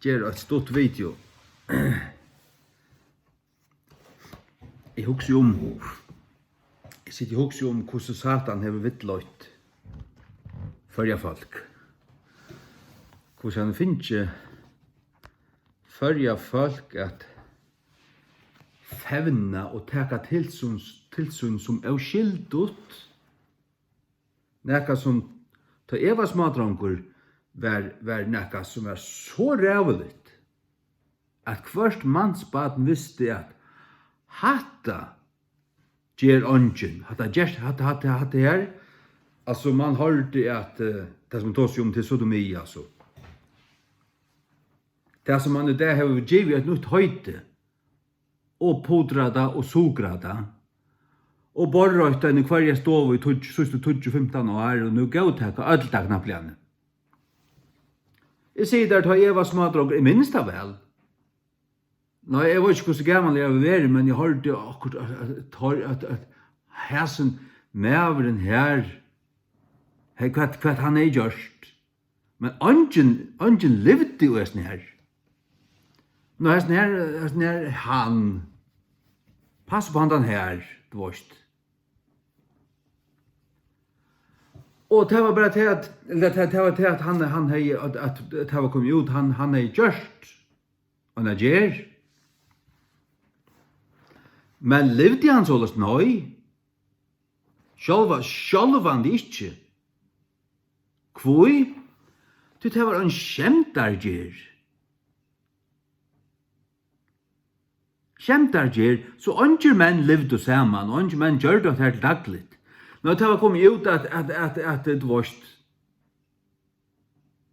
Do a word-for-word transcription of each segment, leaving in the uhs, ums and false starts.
gera eitt stutt video. Eg hugsi um, eg siti og hugsi um, hvussu Satan hevur villleitt Føroya fólk. Hvussu hann hevur fingið Føroya fólk at fevna og taka til sín, til sín sum óskyldut. Nakað sum, tá eg var smádrongur, var, var nakað sum var so ræðuligt, at hvørt mansbarn visti, at hatta ger eingin, hatta ger, hatta, hatta, hatta her, altso, mann hoyrdi, at, eh, tað sum tosa um til sodomi, altso. Tað sum mann í dag hevur givið eitt nýtt heiti, og pudra tað og sukra tað, og borðreitt inn í hvørja stovu í tíggju, síðstu tíggju, fimtan ár, og nú góðtaka øll tað knappliga. Eg sigi tær, tá eg var smádrongur, eg minnist tað væl. Nei, eg veit ikki, hvussu gamal eg havi verið, men eg hoyrdi okkurt, at, at, at, at, at hasin maðurin her, hey, hvat, hvat hann hevði gjørt. Men eingin, eingin livdi í hesum her. Nú, hesum her, hesum her, hann. Passa upp á handan her, tú veist. Og tað var bara tað, at, ella tað, tað var tað, at hann, hann hevði, at, at tað var komið út, hann, hann hevði gjørt eina gerð. Men livdi hann soleiðis? Nei. Sjálva-, sjálvandi ikki. Hví? Tí tað var ein skemdargerð. Skemdargerð, so eingir menn livdu saman, og eingir menn gjørdu hatta her til dagligt. Nú, tað var komið út, at, at, at, at, tú veist,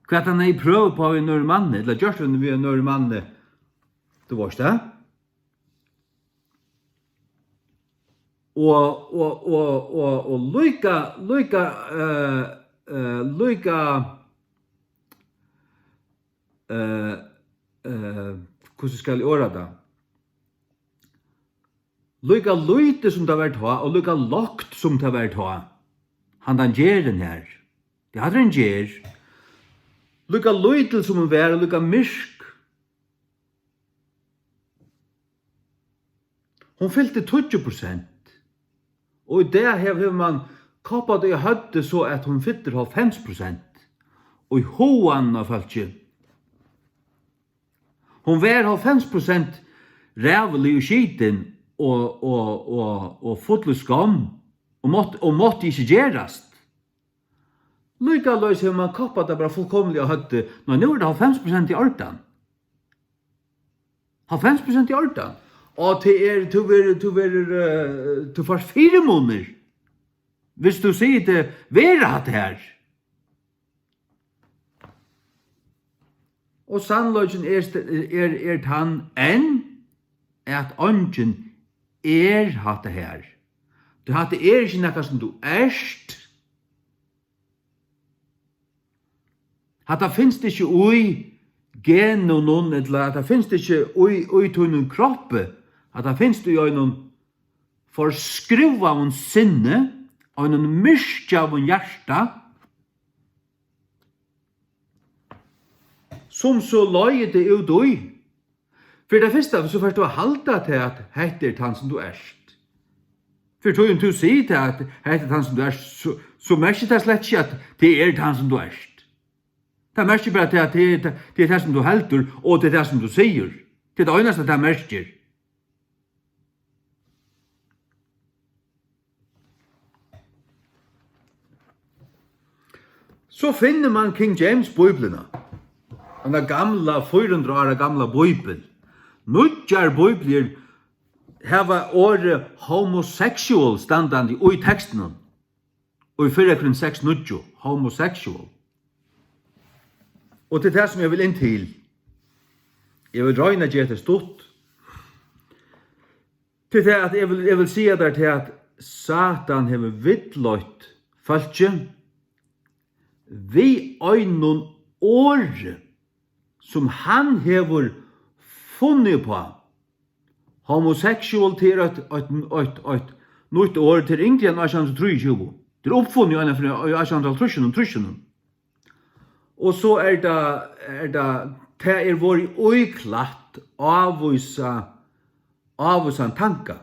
hvat hann hevði prøvað upp á við einum øðrum manni, ella gjørt við, við einum øðrum manni, tú veist tað? Og, og, og, og, og líka, líka, eh, eh, líka, eh, eh, hvussu skal eg orða tað? Líka lítið sum tað var tá, og líka lágt sum tað var tá, handan gerðin her. Tað er ein gerð. Líka lítil sum hon var, og líka myrk. Hon fylti tíggju prosent. Og í dag hevur, hevur mann koppað í høvdið, so at hon fyllir hálvfems prosent. Og í hugan á fólki. Hon var hálvfems prosent ræðulig og skitin og, og, og, og full í skomm og mátti, og mátti ikki gerast. Líkaleis hevur mann koppað tað bara fullkomiliga á høvdið. Nei, nú er tað hálvfems prosent í ordan. Hálvfems prosent í ordan. Og tað er, tú verður, tú verður, eh, tú fært fyrimunir, viss tú sigur tað, verður hatta her. Og sannleikin er st-, er, er tann enn, at eingin er hatta her. Tí hatta er ikki nakað sum tú ert. Hatta finst ikki í genunum, ella hatta finst ikki í, í tínum kroppi. Hatta finst í einum forskrúvaðum sinni, einum myrkjaðum hjarta, sum so leiðir teg út í. Fyri tað fyrsta, so fert tú at halda tað, at hetta er tann, sum tú ert. Fyri tí, um tú sigur tað, at hetta er tann, sum tú ert, so, so merkir tað slett ikki, at tað er tann, sum tú ert. Tað merkir bara tað, at tað er, tað er tað, sum tú heldur, og tað er tað, sum tú sigur. Tað er tað einasta, tað merkir. So finnur mann King James Bíbliuna, hana gamla, fýra hundrað ára gamla bíbel. Nýggjar bíbliur hava orðið homosexual standandi í tekstinum, í fyrra Korint seks níggju, homosexual. Og tað er tað, sum eg vil inn til. Eg vil royna at gera tað stutt. Til tað, at eg vil, eg vil siga tær til, at Satan hevur villleitt fólkið við einum orði, sum hann hevur funnið uppá. Homosexual, tað er eitt, eitt, eitt, eitt nýtt orð, tað er yngri enn átjan hundrað og trýogtjúgu. Tað er uppfunnið í eina ferð í átjan hundrað og hálvtrýssunum, trýssunum. Og so er tað, er tað tað er vorðið íklatt ávísa, ávísan tanka,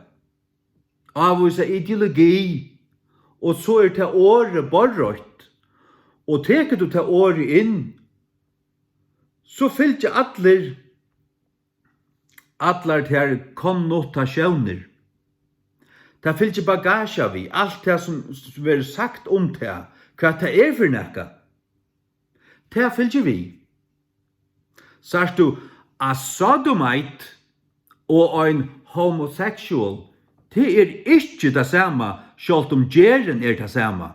ávísa ideologi, og so er tað orðið borðreitt, og tekur tú tað orðið inn, so fylgja allir, allar tær konnotatiónir. Tað fylgir bagasja við, alt tað sum, sum verður sagt um tað, hvat tað er fyri nakað. Tað fylgir við. Sært tú, a sodomite og ein homosexual, tað er ikki tað sama, sjálvt um gerðin er tað sama.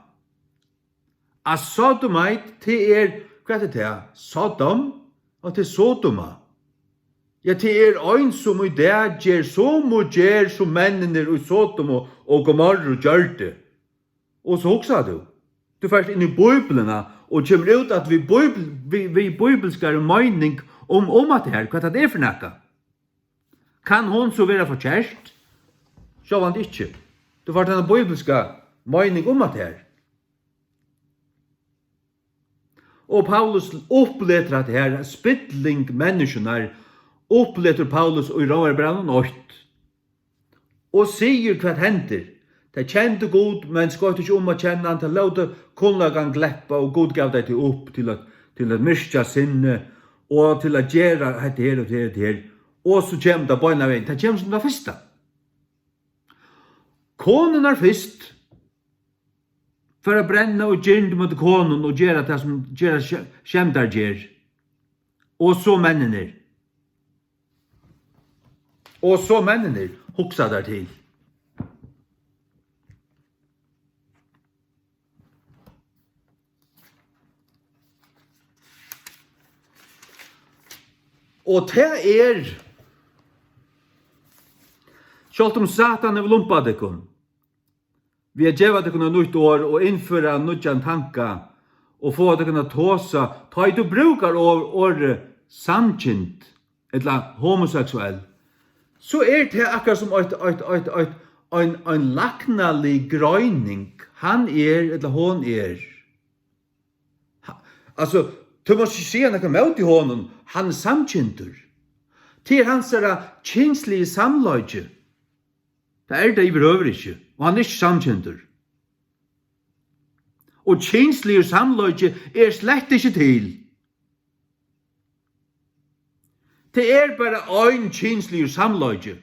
A sodomite, tað er, hvat er tað? Sodom? Og tað er Sodoma. Ja, tað er ein, sum í dag ger somu gerð, sum menninir í Sodom og, og Gomorru gjørdu. Og so hugsar tú, tú fert inn í Bíbliuna og kemur út at við, bíbl, við, við bíbliskari meining um, um at her, hvat tað er fyri nakað. Kann hon so vera forkert? Sjálvandi ikki. Tú fært eina bíbliska meining um at her. Og Paulus uppletur at her spilling menniskjunnar, uppletur Paulus í Rómarbrævinum eitt. Og sigur, hvat hendir. Tey kendu Gud, men skoyttu ikki um at kenna hann, tey lótu kunnleikan gleppa, og Gud gav tey tað upp til at, til at myrkja sinnið, og til at gera hetta her og tað her og tað her. Og so kemur tað beinanvegin, tað kemur sum tað fyrsta. Konurnar fyrst, fara at brenna og girnd móti konum og gera tað sum gera skje-, skemdargerð. Og so menninir. Og so menninir, hugsa tær til. Og tað er, sjálvt um Satan hevur lumpað tykkum, við at geva tykkum eitt nýtt orð og innføra nýggjan tanka og fáa tykkum at tosa, tá ið tú brúkar orð, orðið samkynd ella homoseksuell, so er tað akkurát sum eitt, eitt, eitt, eitt, ein, ein læknalig greining. Hann er ella hon er. Ha-, altso, tú mást ikki siga nakað móti honum, hann er samkyndur. Tað er hansara kynsligi samleiki. Tað er tað yvirhøvur ikki, og hann er ikki samkyndur. Og kynsligur samleiki er slett ikki til. Tað er bara ein kynsligur samleiki.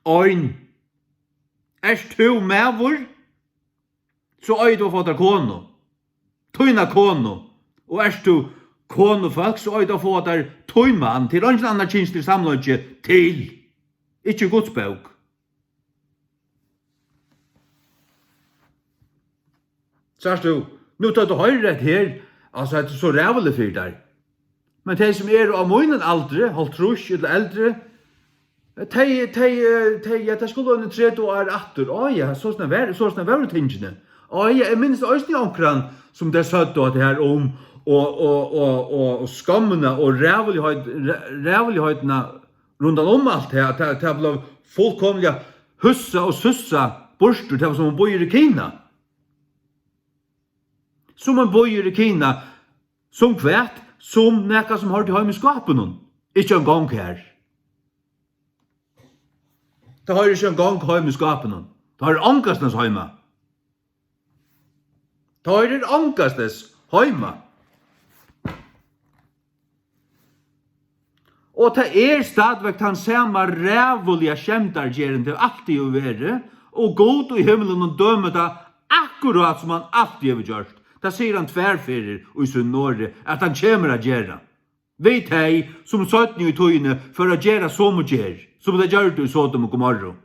Ein. Ert tú maður, so eigur tú at fáa tær konu. Tína konu. Og ert tú konufólk, so eigur tú at fáa tær tín mann. Tað er eingin annar kynsligur samleiki til. Ikki í Guds bók. Sært tú, nú tá tú hoyrir hetta her, altso, hetta er so ræðuligt fyri tær. Men tey, sum eru á mínum aldri, hálvtrýss ella eldri, tey, tey, eh, tey, ja, tey skulu eini tretivu ár aftur. Á ja, soleiðis var, soleiðis vóru tingini. Á ja, eg minnist eisini onkran, sum tey søgdu at tað her um, og, og, og, og, og skommina og ræðuligheit-, ræ-, ræðuligheitina rundan um alt tað, tað, tað bleiv fullkomiliga hussað og sussað burtur, tað var sum um býr í Kina. Sum um býr í Kina, sum hvat, sum nakað sum hoyrdi heima í skápinum, ikki eingong har. Tað hoyrir ikki eingong heima í skápinum. Tað hoyrir ongastaðni heima. Teir eru ongastaðni heima. Og tað er stadigvæk tann sama ræðuliga skemdargerðin, tað altíð hevur verið, og Gud í himlunum dømir tað akkurát, sum hann altíð hevur gjørt. Tað sigur hann tvær ferðir í sínum orði, at hann kemur at gera. Við tey, sum seinni í tíðini fóru at gera somu gerð, sum tey gjørdu í Sodom og Gomorru.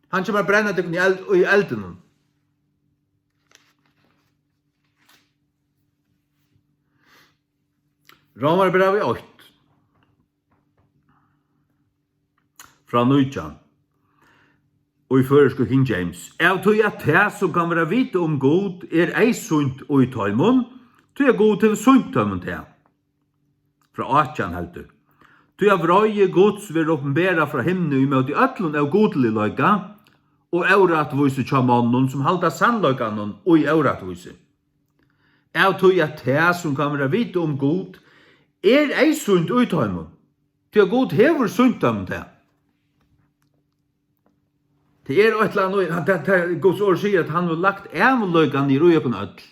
Hann kemur at brenna tykkum í eld, í eldinum. Rómarbrævið eitt, frá nítjan, í føroysku King James. Av tí at tað, sum kann vera vitað um Gud, er eyðsýnt í teimum, tí at Gud hevur sýnt teimum tað. Frá átjan heldur. Tí at vreiði Guds verður opinberað frá himni ímóti øllum ógudligleika og órættvísi hjá monnum, sum halda sannleikanum í órættvísi. av tí at tað, sum kann vera vitað um Gud, er eyðsýnt í teimum, tí at Gud hevur sýnt teimum tað. Tað er eitt ella annað, hann, tað, tað, Guds orð sigur, at hann hevur lagt ævinleikan niður í okkum øll,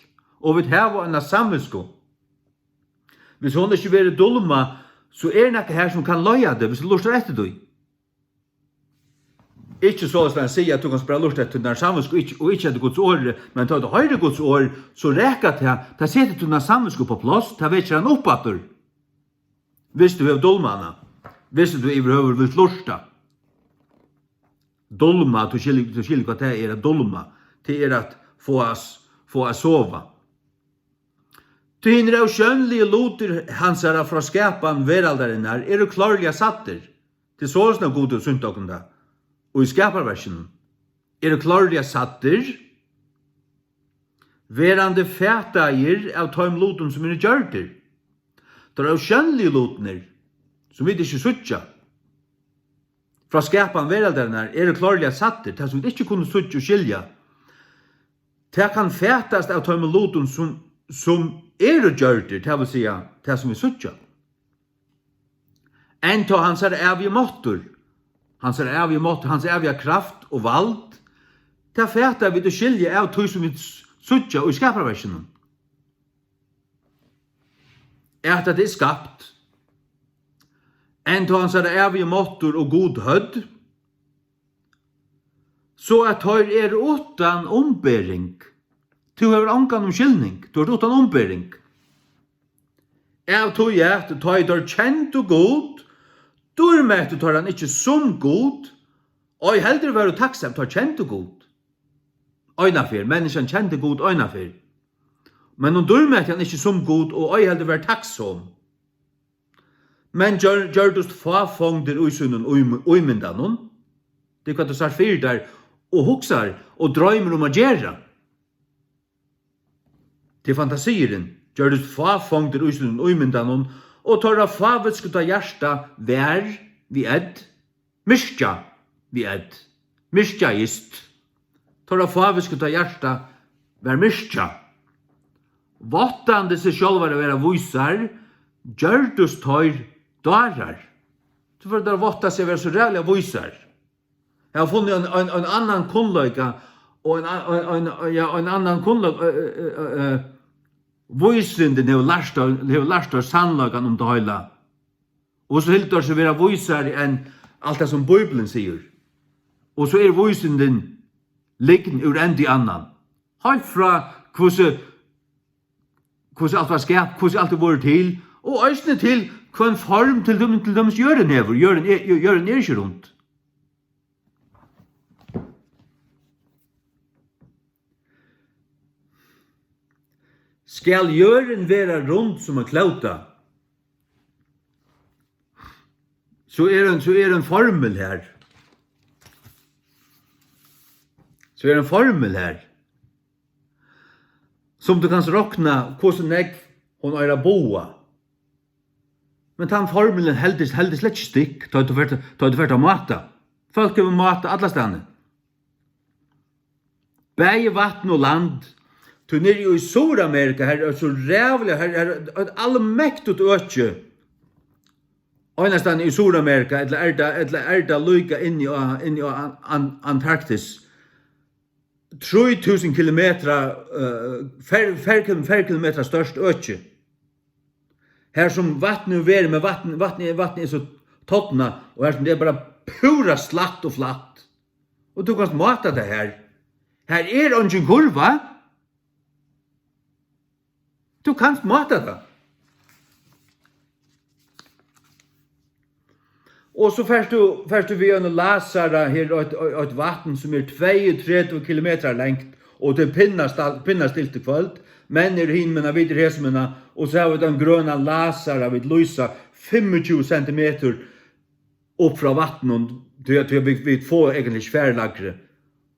og vit hava eina samvitsku. Hvis hon ikki verður dulmað, so er nakað har, sum kann leiða teg, hvis tú lurtar eftir tí. Ikki soleiðis at siga, at tú kanst bara lurta eftir tær samvitsku, og ikki, og ikki eftir Guds orði, men tá tú hoyrir Guds orð, so rakar tað, tað setir tína samvitsku upp á pláss, tað vekir hann upp aftur. Hvis tú hevur dulmað hana, hvis tú yvirhøvur vilt lurta. Dulma, tú skilur, tú skilur, hvat tað er at dulma. Tað er at fáa s-, fáa at sova. Tí hinir ósjónligu lutir hansara frá skapan veraldarinnar eru klárliga sæddir. Tað er soleiðis, at Gud hevur sýnt okkum tað. Og í skaparverkinum eru klárliga sæddir, verandi fataðir av teim lutum, sum eru gjørdir. Teir ósjónligu lutirnir, sum vit ikki síggja, frá skapan veraldarinnar, eru klárliga sæddir, tað, sum vit ikki kunnu síggja og skilja. Tað kann fatast av teimum lutum, sum, sum eru gjørdir, tað vil siga, tað, sum vit síggja. Enntá hansara ævigi máttur, hansara ævigi máttur, hansara æviga kraft og vald, tað fata vit og skilja av tí, sum vit s-, síggja í skaparverkinum. At tað er skapt. Enntá hansara ævigi máttur og Gud høvd, so at teir eru uttan umbering. Tú hevur ongan umskilning, tú ert uttan umbering. Av tí at tá ið teir kendu Gud, dýrmættu teir hann ikki sum Gud, ei heldur vóru takksom, teir kendu Gud. Einaferð, menniskjan kendi Gud einaferð. Men hon dýrmætti hann ikki sum Gud og ei heldur var takksom. Men gjør-, gjørdust fáfongdir í sínum ím-, ímyndanum. Tað er hvat tú sært fyri tær og hugsar og droymir um at gera. Tað er fantasiurin. Gjørdust fáfongdir í sínum ímyndanum, og teirra fávitskuta hjarta var við ð, myrkja við ð, myrkjaðist. Teirra fávitskuta hjarta var myrkjað. Váttandi seg sjálvar at vera vísar, gjørdust teir dárar. So fóru teir at vátta seg at vera so ræðuliga vísar. Hava funnið ein, ein, ein annan kunnleika, og ein a-, ein, ein, ja, ein annan kunnleika, eh, eh, eh, eh, vísindin hevur lært teir, hevur lært teir sannleikan um tað heila. Og so hildu teir seg vera vísari enn alt tað, sum Bíblian sigur. Og so er vísindin lygn úr endi í annan. Heilt frá hvussu, hvussu alt var skapt, hvussu alt er vorðið til, og eisini til hvønn form til dømis, til dømis jørðin hevur. Jørðin er, jørðin er ikki rund. Skal jørðin vera rund sum ein klóta, so er ein, so er ein formul her. So er ein formul her, sum tú kanst rokna, hvussu nógv hon eigur at boga. Men tann formulin heldur, heldur slett ikki stikk, tá tú fert, tá tú fert at máta. Fólk hevur mátað allastaðni. Bæði vatn og land. Tí niðri í Suðuramerika, har er so ræðuliga, har er eitt almektigt øki. Einastaðni í Suðuramerika, ella er tað, ella er tað líka inni á, inni á An-, An-, Antarktis? Trý túsund kilometrar, eh, fer-, fer-, ferkilometrar stórt øki. Har sum vatn hevur verið, men vatn, vatn er, vatn er so tornað, og har sum tað er bara púra slætt og flatt. Og tú kanst máta tað har. Har er eingin kurva. Tú kanst máta tað. Og so fert tú, fert tú við einum lasara her, eitt, eitt vatn sum er tveyogtretivu kilometrar langt, og tað er pinnastal-, pinnastilt í kvøld. Menn eru hinumegin, vit eru hesumegin, og so hava vit ein grønan lasara, vit lýsa fimmogtjúgu sentimetur upp frá vatninum, tí at, tí at vit, vit fáa eigentliga ikki farið lægri.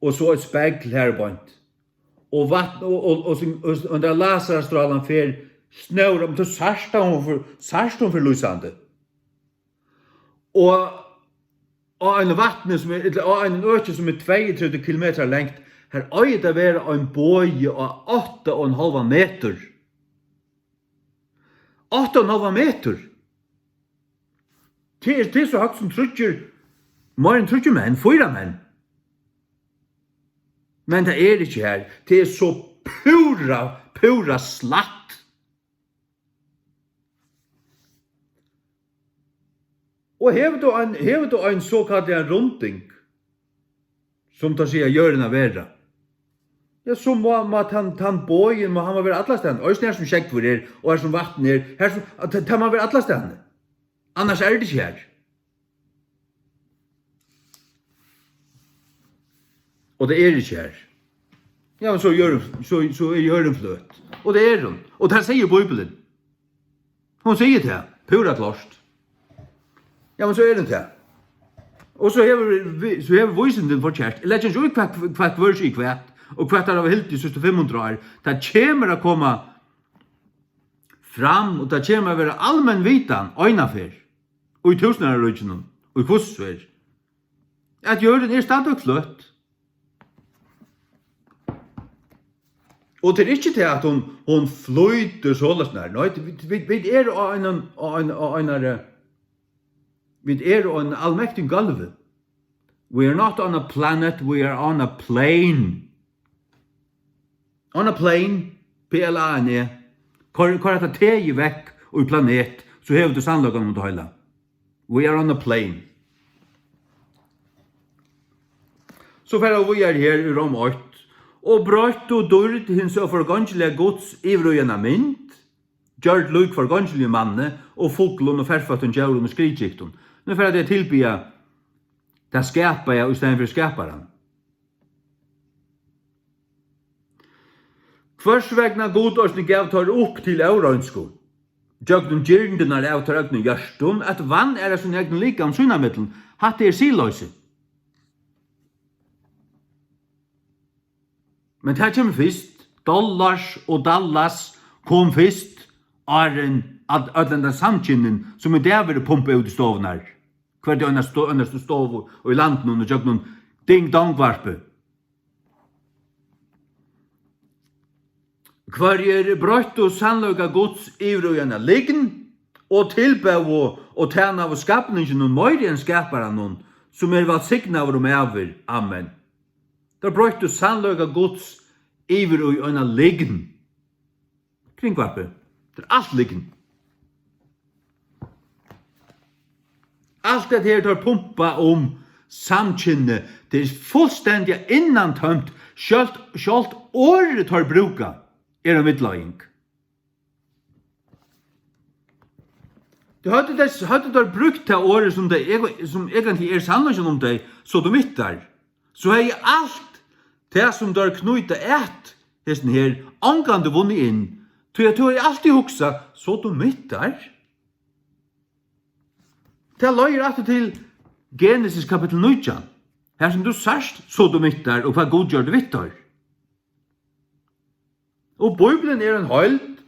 Og so eitt spegl har beint. Og vatn, og, og, og, sum, og, og tá lasarastrálan fer, snørar, men tú sært, at hon fer, sært, hon fer lýsandi. Og á einum vatni, sum er, ella á einum øki, sum er tveyogtretivu kilometrar langt, har eigur at vera ein bogi á átta og ein hálvan metur. Átta og ein hálvan metur. Tað er, tað er so høgt sum tríggir, meira enn tríggir menn, fýra menn. Men tað er ikki har. Tað er so púra, púra slætt. Og hevur tú ein, hevur tú ein sokallaðan runding, sum teir siga jørðina vera, ja, so má, má tann, tann bogin, má hann má vera allastaðni, eisini har sum sjógvur er, og har sum vatn er, har sum, at tað, tað má vera allastaðni. Annars er tað ikki har. Og tað er ikki har. Ja, men so er jørðin, so, so er jørðin fløt. Og tað er hon. Og tað sigur Bíblian. Hon sigur tað. Púra klárt. Ja, men so er hon tað. Og so hevur vi-, so hevur vísindin forkert. Eg leggi ikki í hvat, hvat hvør sigur hvat, og hvat teir hava hildið síðstu fimm hundrað ár. Tað kemur at koma fram, og tað kemur at vera almenn vitan einaferð í túsundáraríkinum, í hvussu er, at jørðin er stadigvæk fløt. Og tað er ikki tað, at hon, hon flýtur soleiðis nær. Nei, vit, vit, vit eru á einum, á ein, á einari, vit eru á einum almektum gólvi. We are not on a planet, we are on a plane. On a plane, P L A N E. Koyr, koyr hetta T-ið vekk í planet, so hevur tú sannleikan um tað heila. We are on a plane. So fara vit víðari her í Rom eitt. Og broyttu dýrd hins óforgongiliga Guds yvir í eina mynd, gjørd lík forgongiligum manni og fuglum og ferføttum djórum og skriðkyktum. Nú fara tey at tilbiðja tað skapaða í staðin fyri skaparan. Hvørs vegna Gud eisini gav teir upp til óreinsku, gjøgnum girndirnar av teir egnu hjørtum, at vanæra síni egnu likam sínámillum, hatta er siðloysi. Men tað kemur fyrst. Dollars og Dallas kom fyrst, áðrenn at øll henda samkynnin, sum í dag verður pumpað út í stovurnar, hvørja einastu, einastu stovu í landinum og gjøgnum Ding Dong-varpið. Hvørjir broyttu sannleika Guds yvir í eina lygn, og tilbóðu og tænaðu skapninginum meiri enn skaparanum, sum er vælsignaður um ævir. Amen. Teir broyttu sannleika Guds yvir í eina lygn. Kringvarpið. Tað er alt lygn. Alt hetta her, teir pumpa um samkynni, tað er fullstendiga innantømt. Sjálvt, sjálvt orðið, teir brúka, er ein villleiðing. Tey høvdu, tey høvdu teir brúkt tað orðið, sum tey eg-, sum eigentliga er sannleikin um tey, sodomittar, so hevði alt tað, sum teir knýta at hesum her, ongantíð vunnið inn, tí at tú hevði altíð hugsað: Sodomittar? Tað leiðir aftur til Genesis kapittul nítjan, har sum tú sært sodomittar og hvat Gud gjørdi við teir. Og Bíblian er ein heild.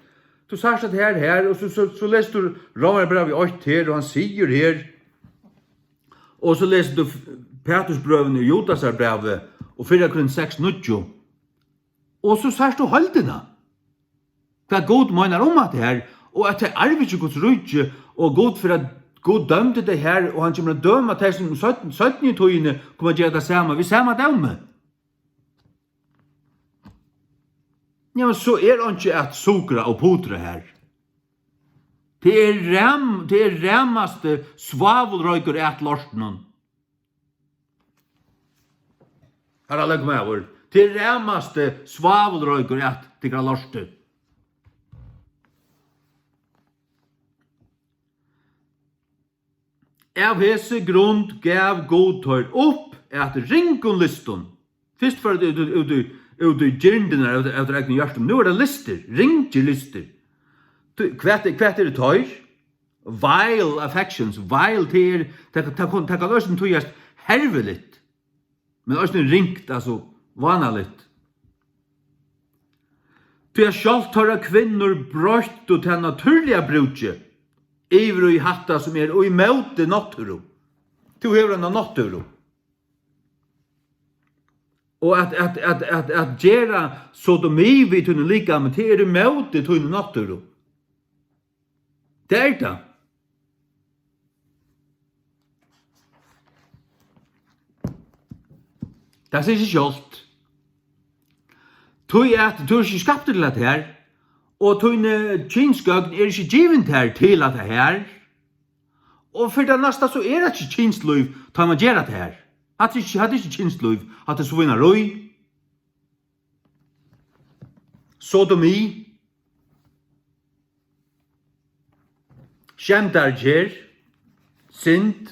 Tú sært at her, her, og so, so, so lesur tú Rómarbrævið eitt her, og hann sigur her, og so lesur tú Pætursbrøvini og Judasarbrævið og fyrra Korint seks níggju. Og so sært tú heildina. Hvat Gud meinar um hatta her, og at tey arva ikki Guds ríki, og Gud, fyri at Gud dømdi tey her, og hann kemur at døma tey, sum seinni, seinni í tíðini koma at gera tað sama við sama dómi. Ja, men so er einki at sukra og putra her. Tað er ram-, tað er ramasti svavulroykur at lortinum. Harra løgmaður, tað er ramasti svavulroykur at tykkara lorti. Av hesi grund gav Gud teir upp at ringum lystum. Fyrst fóru teir út, út, út, út í girndirnar av, av teir egnu hjørtum. Nú er tað lystir, ringir lystir. Tí, hvat er, hvat eru teir? Vile affections, vile, tað er, tað, tað kann, tað kann eisini týðast herviligt, men eisini ringt, altso vánaligt. Tí at sjálvt teirra kvinnur broyttu tað natúrliga brúkið yvir í hatta, sum er í móti náttúru. Tú hevur eina náttúru. Og at, at, at, at, at gera sodomi við tínum likami, tað er í móti tíni náttúru. Tað er tað. Tað sigur seg sjálvt. Tí at tú ert ikki skaptur til hatta her, og tíni kynsgøgn eru ikki givin tær til hatta her. Og fyri tað næsta, so er tað ikki kynslív, tá man ger hatta her. Hatta er ikki, hatta er ikki kynslív, hatta er svínarí. Sodomi. Skemdargerð. Synd.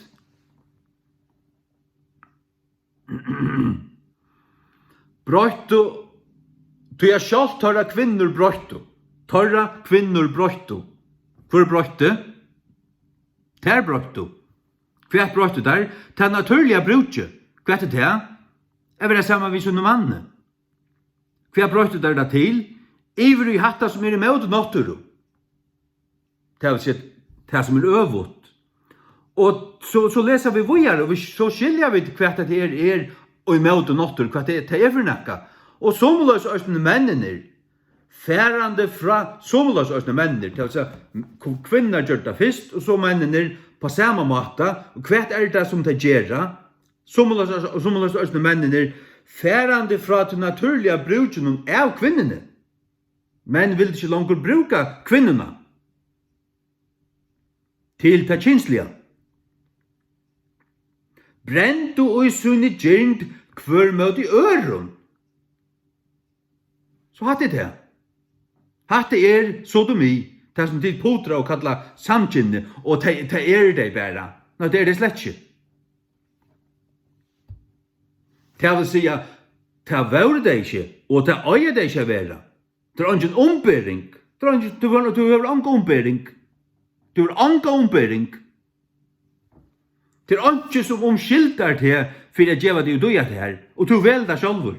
Broyttu, tí at sjálvt teirra kvinnur broyttu. Teirra kvinnur broyttu. Hvør broytti? Tær broyttu. Hvat broyttu tær? Tað natúrliga brúkið. Hvat er tað? At vera saman við sínum manni. Hvat broyttu tær tað til? Yvir í hatta, sum er ímóti náttúru. Tað vil siga, tað sum er øvugt. Og so, so lesa vit víðari, og vit, so skilja vit, hvat hetta er, er og ímóti náttúru, hvat tað, tað er fyri nakað. Og somuleiðis eisini menninir, farandi frá, somuleiðis eisini menninir, tað vil siga, k-, kvinnurnar gjørdu tað fyrst, og so menninir på sama máta, og hvat er tað, sum tey gera? Somuleiðis, somuleiðis eisini menninir, farandi frá tí natúrliga brúkinum av kvinnuni. Menn vildu ikki longur brúka kvinnuna til tað kynsliga. Brendu í síni girnd hvør móti øðrum. So hatta er tað. Hatta er sodomi, tað sum tit putra og kalla samkynni, og tað, tað eru tey bara. Nei, tað eru tey slett ikki. Tað vil siga, tað vóru tey ikki, og tað eiga tey ikki at vera. Tað er eingin umbering. Tað er eingin, tú hevur, tú hevur onga umbering. Tú hevur onga umbering. Tað er einki, sum umskyldar teg fyri at geva teg út í hetta her, og tú velur tað sjálvur.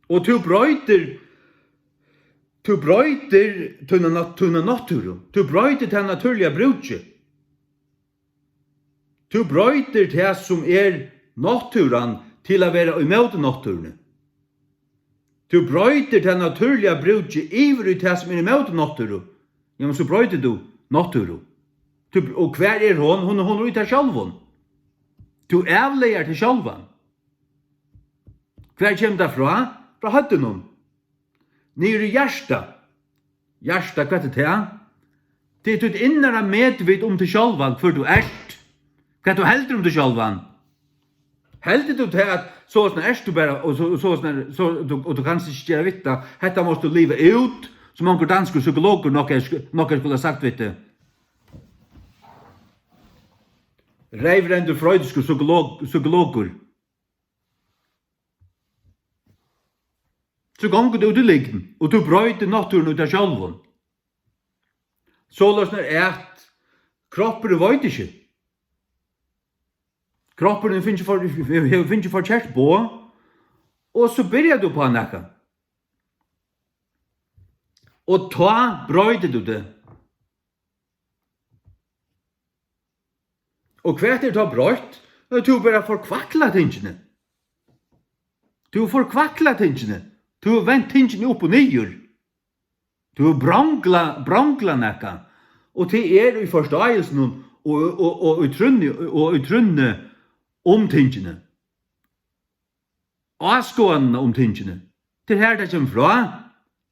Og tú broytir, tú broytir tína nat-, tína náttúru. Tú broytir tað natúrliga brúkið. Tú broytir tað, sum er náttúran, til at vera ímóti náttúruni. Tú broytir tað natúrliga brúkið yvir í tað, sum er ímóti náttúru. Ja, men so broytir tú náttúru. Tú, og hvar er hon? Hon, hon er í tær sjálvum. Tú avlagar teg sjálvan. Hvar kemur tað frá? Frá høvdinum. Niður í hjarta. Hjarta, hvat er tað? Tað er títt innara medvit um teg sjálvan, hvør tú ert. Hvat tú heldur um teg sjálvan. Heldur tú tað, at soleiðis ert tú bara, og so, soleiðis, so, tú, og tú kanst ikki gera við tað. Hetta mást tú liva út, sum onkur danskur psykologur nokk er sk-, nokk er skuldi sagt við teg. Revrendur freudskur psykolog-, psykologur. So gongur tú út í lygn, og tú broytir náttúruna út av sjálvum. Soleiðis er at kroppurin veit ikki. Kroppurin fingið for, hevur fingið forkert boð, og so byrjar tú uppá nakað. Og tá broytir tú teg. Og hvat er tá broytt? Tú bara forkvaklar tingini. Tú forkvaklar tingini. Tú hevur vent tingini upp og niður. Tú hevur bronglað, bronglað nakað. Og tað er í forstáilsinum og, og, og í trúnni, og í trúnni um tingini. Áskoðanina um tingini. Tað er har, tað kemur frá.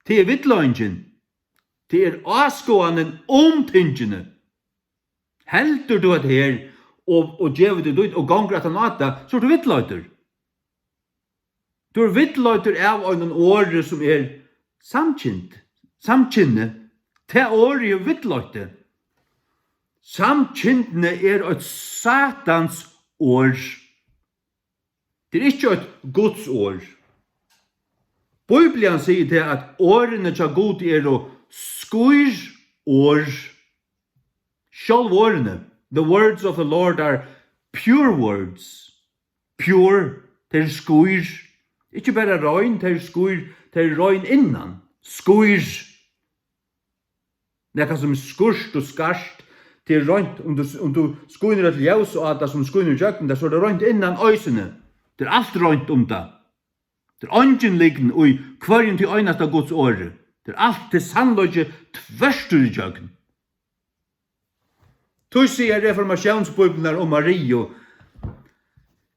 Tað er villleiðingin. Tað er áskoðanin um tingini. Heldur tú at her og, og gevur teg dýtt og gongur aftan á tað, so ert tú villleiddur. Tú ert villleiddur av einum orði sum er samkynd, samkynni. Tað orðið er villleitt. Samkynni er eitt satans orð. Tað er ikki eitt Guds orð. Bíblian sigur tað, at orðini hjá Gudi eru skýr orð. Sjálv orðini. The words of the Lord are pure words. Pure, tað er skýr. Ikki bara rein, tað er skýr, tað er rein innan. Skýr. Nakað sum er skýrt og skart, tað er reint, um tú, um tú skínur eitt ljós á tað, sum skínur ígjøgnum tað, so er tað reint innan eisini. Tað er alt reint um tað. Tað er eingin lygn í hvørjum tí einasta Guds orði. Tað er alt til sannleiki tvørtur ígjøgn. Tí siga reformatiónsbíbliurnar um Mariu,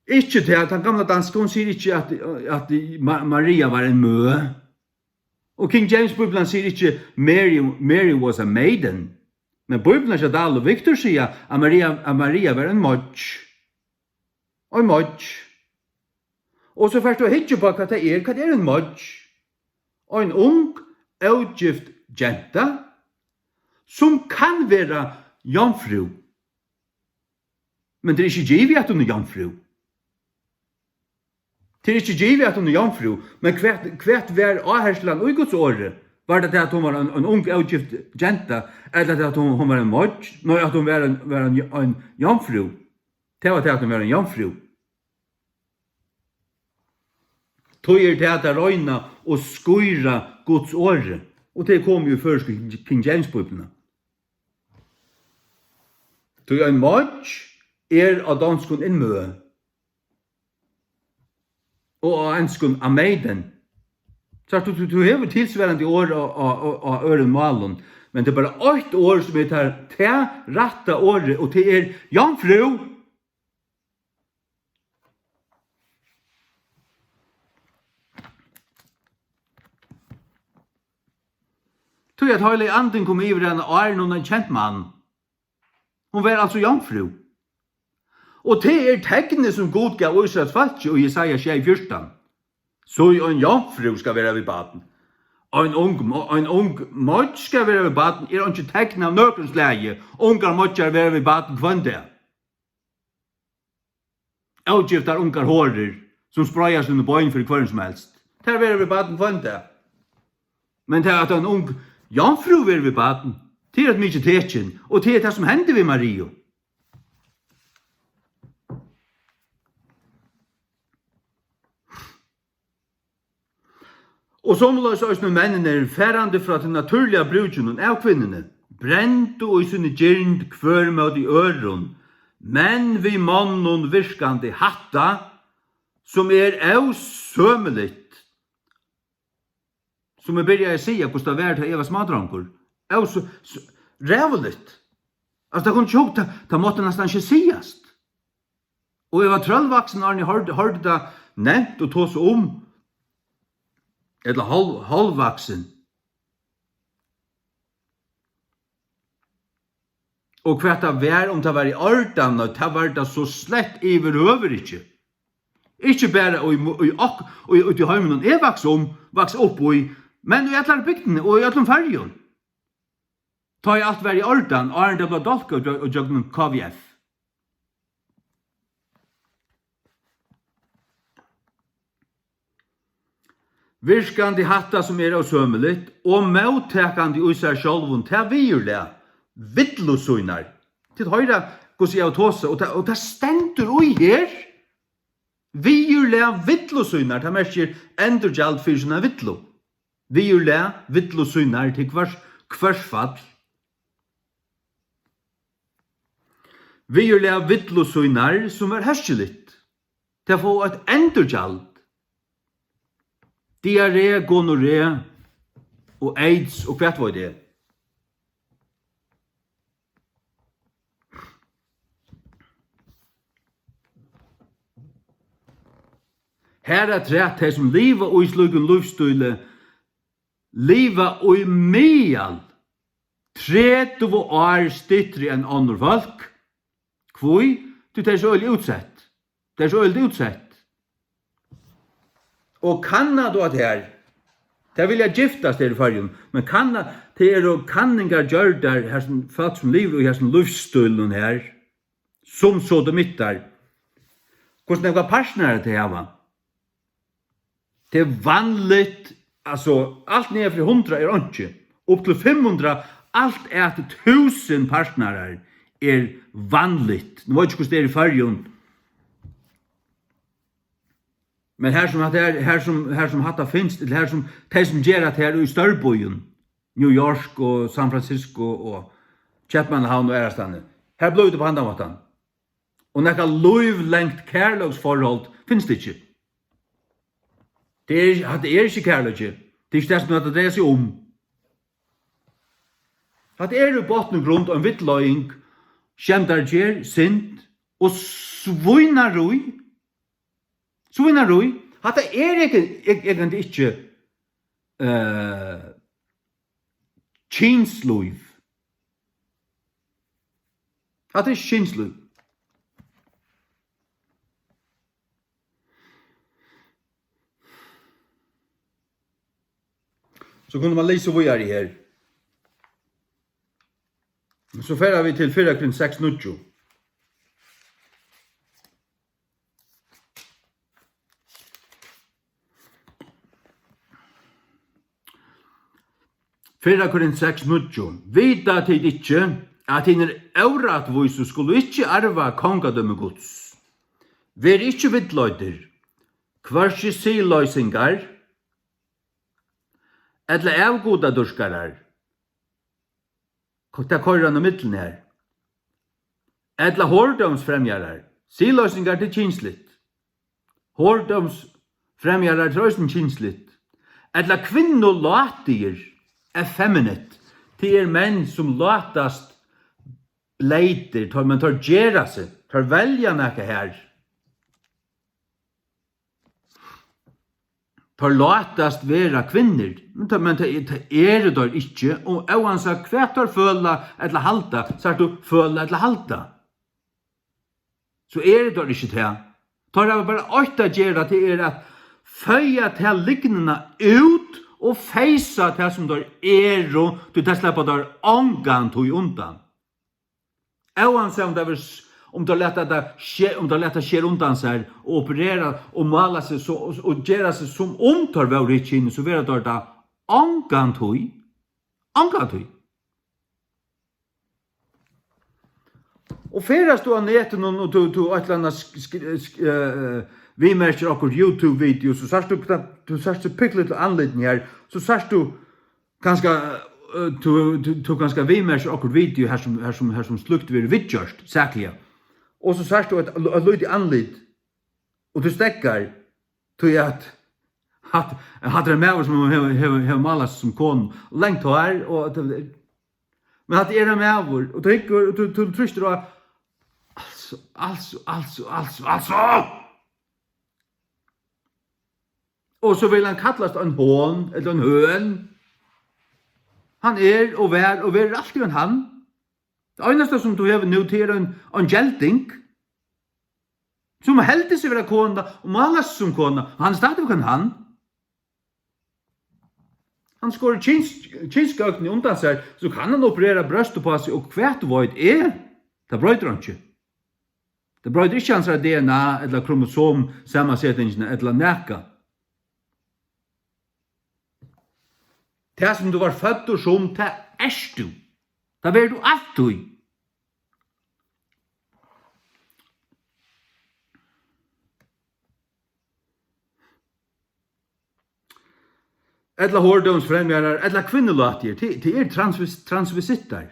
ikki tað, tann gamla danska, hon sigur ikki, at, at Ma-, Maria var ein mø. Og King James Bíblian sigur ikki, "Mary, Mary was a maiden." Men Bíbliurnar hjá Dahl og Victor siga, at Maria, at Maria var ein moyggj. Ein moyggj. Og so fert tú at hyggja upp á, hvat tað er. Hvat er ein moyggj? Ein ung, ógift genta, sum kann vera jomfrú. Men tað er ikki givið, at hon er jomfrú. Tað er ikki givið, at hon er jomfrú. Men hvat, hvat var áherslan í Guds orði? Var tað tað, at hon var ein, ein ung, ógift genta, ella tað, at hon, hon var ein moyggj? Nei, at hon var ein, var ein, ein jomfrú. Tað var tað, at hon var ein jomfrú. Tí er tað at royna og skýra Guds orði. Og tað kom jú í føroysku King James Bíbliuna. Tí ein moyggj er á donskum en mø. Og á enskum a maiden. Sært tú, tú, tú hevur tilsvarandi orð á, á, á, á øðrum málum, men tað er bara eitt orð, sum er tað, tað rætta orðið, og tað er jomfrú. Tí at Heilagi Andin kom yvir hana, áðrenn hon hevði kent mann. Hon var altso jomfrú. Og tað er teknið, sum Gud gav Ísraels fólki í Jesaja sjey fjúrtan. So ein jomfrú skal vera við barn. Ein ung, mo-, ein ung moyggj skal vera við barn, er einki tekn av nøkrum slagi. Ungar moyggjar verða við barn hvønn dag. Ógiftar ungar horur, sum spreiða síni bein fyri hvørjum sum helst. Tær verða við barn hvønn dag. Men tað, at ein ung jomfrú verður við barn, tað er eitt mikið tekin, og tað er tað, sum hendi við Mariu. Og somuleiðis eisini menninir, farandi frá tí natúrliga brúkinum av kvinnuni, brendu í síni girnd hvør móti øðrum, menn við monnum virkandi hatta, sum er ósømiligt. Sum eg byrjaði at siga, hvussu tað var, tá eg var smádrongur. Ósø-, s-, ræðuligt. Altso, tað kundi ikki hug-, tað, tað mátti næstan ikki sigast. Og eg var trøllvaksin, áðrenn eg hoyrdi, hoyrdi tað nevnt og tosað um, ella hálv-, hálvvaksin. Og hvat tað var, um tað var í ordan, og tað var tað so slett yvirhøvur ikki. Ikki bara í, í ok-, í, úti í heiminum eg vaks um, vaks upp í, men í allari bygdini og í øllum Føroyum. Tá ið alt var í ordan, áðrenn tað bleiv dálkað gjø-, gjøgnum K V F. Virkandi hatta, sum er ósømiligt, og móttakandi í sær sjálvum tað viðurlag villu sínar. Tit hoyra, hvussu eg havi tosað, og tað, og tað stendur í her. Viðurlag villu sínar, tað merkir endurgjald fyri sína villu. Viðurlag villu sínar til hvørs, hvørsfall. Viðurlag villu sínar, sum var hóskiligt. Tað fáa eitt endurgjald. Diarré, gonorré og aids og hvat veit eg. Harafturat tey, sum liva í slíkum lívsstíli, liva í miðal tretivu ár styttri enn onnur fólk. Hví? Tí tey eru so øgiliga útsett. Tey eru so øgiliga útsett. Og kanna tú at her, tey vilja giftast her í Føroyum, men kanna, tað eru kanningar gjørdar her, sum fólk, sum liva í hesum lívsstílinum her, sum sodomittar, hvussu nógvar partnarar tey hava. Tað er vanligt, altso, alt niðan fyri hundrað er einki. Upp til fimm hundrað, alt at túsund partnarar er vanligt. Nú veit eg ikki, hvussu tað er í Føroyum. Men her sum hatta er, her sum, her sum hatta finst, ella her sum, tey sum gera hatta her í stórbýum, New York og San Francisco og Keypmannahavn og aðrastaðni, her blívur tað upp á handan mátan. Og nakað lívlangt kærleiksforhold finst ikki. Tað er, hatta er ikki kærleiki. Tað er ikki tað, sum hatta dreiar seg um. Hatta er í botn og grund ein villleiðing, skemdargerð, synd og svínarí. Svínarí. Hatta er eg-, eg-, eigandi ikki, eh, kynslív. Hatta er ikki kynslív. So kunnu man lesa víðari her. So fara vit til fyrra Korint seks níggju. Fyrra Korint seks níggju. Vita tit ikki, at hinir órættvísu skulu ikki arva kongadømi Guds? Verið ikki villleiddir, hvørki siðloysingar ella avgudadýrkarar, tað koyrir hann ímillum her, ella hordómsfremjarar, siðloysingar, tað er kynsligt, hordómsfremjarar, tað er eisini kynsligt, ella kvinnulátigir, effeminate, tað er menn, sum látast bleytir, teir, men teir gera seg, teir velja nakað her. Teir látast vera kvinnur, men tað, men tað, tað eru teir ikki, og óansæð hvat teir føla ella halda, sært tú, føla ella halda, so eru teir ikki tað. Teir hava bara eitt at gera, tað er at føða ta lygnina út og feysa tað, sum teir eru, tí tað sleppa teir ongantíð undan. Óansæð um tað verður s-, um teir lata tað ske-, um teir lata skera undan sær og operera og mála seg so, og, og gera seg, sum um teir vóru hitt kynið, so verða teir tað ongantíð. Ongantíð. Og ferðast tú á netinum og tú, tú eitt ella annað sk-, sk-, sk-, eh, viðmerkir okkurt YouTube-video, so sært tú knappt, tú sært so pikkulítlu andlitini her, so sært tú kanska, eh, tú, tú, tú kanska viðmerkir okkurt video her sum, her sum, her sum slíkt verður viðgjørt, sakliga. Og so sært tú eitt, eitt lítið andlit, og tú steðgar, tí at hatt, hatta er ein maður sum hevur, hevur, hevur málað seg sum konu, langt hár, og at, men hatta er ein maður, og tú hyggur, og tú, tú trýstir á, altso, altso, altso, altso, altso! Og so vil hann kallast ein hon, ella ein høn. Hann er og var og verður altíð ein hann. Tað einasta, sum tú hevur nú, tað er ein, ein gelding, sum heldur seg vera kona og málar seg sum kona, og hann er stadigvæk ein hann. Hann skorar kyns-, kynsgøgnini undan sær, so kann hann operera brjóst upp á seg og hvat veit eg, tað broytir einki. Tað broytir ikki hansara D N A ella kromosomsamansetingina ella nakað. Tað, sum tú vart føddur sum, tað ert tú. Tað verður tú altíð. Ella hordómsfremjarar, ella kvinnulátigir, tað, tað er transvis-, transvesittar.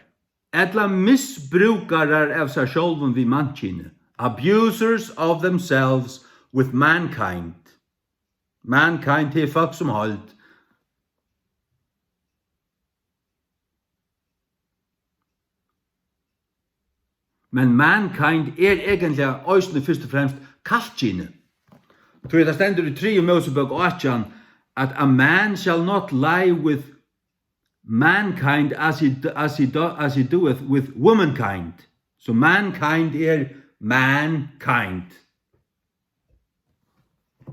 Ella misbrúkarar av sær sjálvum við mannkynið. Abusers of themselves with mankind. Mankind, tað er fólk sum heild. Men mankind er eigentliga eisini fyrst og fremst kallkyni. Tí tað stendur í triðju Mósebók átjan, at a man shall not lie with mankind as he, as he, do, as he doeth with womankind. So mankind er mankind.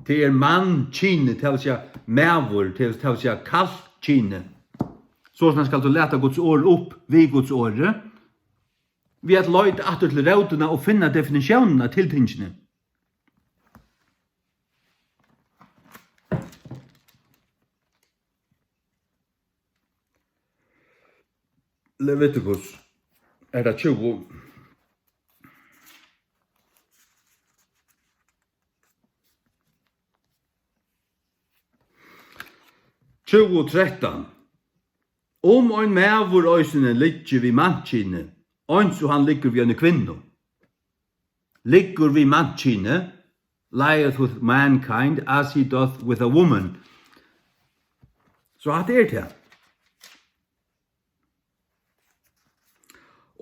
Tað er mannkynið, tað vil siga maður, tað vil, tað vil siga kallkynið. Sostatt skal tú lata Guds orð upp við Guds orði, við at leita aftur til rótina og finna definitiónina til tingini. Levitikus, er tað tjúgu? Tjúgu trettan. Um ein maður eisini liggi við mannkynið, eins og hann liggur við eini kvinnu, liggur við mannkynið, lieth with mankind as he doth with a woman. So hatta er tað.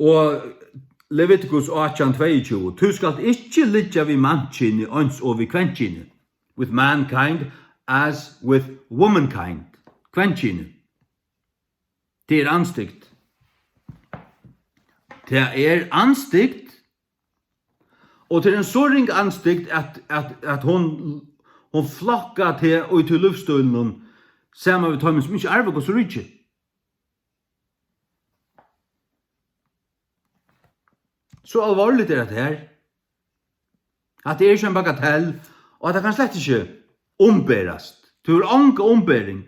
Og Leviticus átjan tveyogtjúgu: "Tú skalt ikki liggja við mannkyni eins og við kvenkyni, with mankind as with womankind." Kvenkyni. Tað er andstygd. Tað er andstygd. Og tað er ein so ring andstygd, at, at, at hon, hon flokkar teg í tí lívsstílinum, saman við teimum, sum ikki arva Guds ríki. So alvorligt er hetta her. At tað er ikki ein bagatell, og at tað kann slett ikki umberast. Tú hevur onga umbering.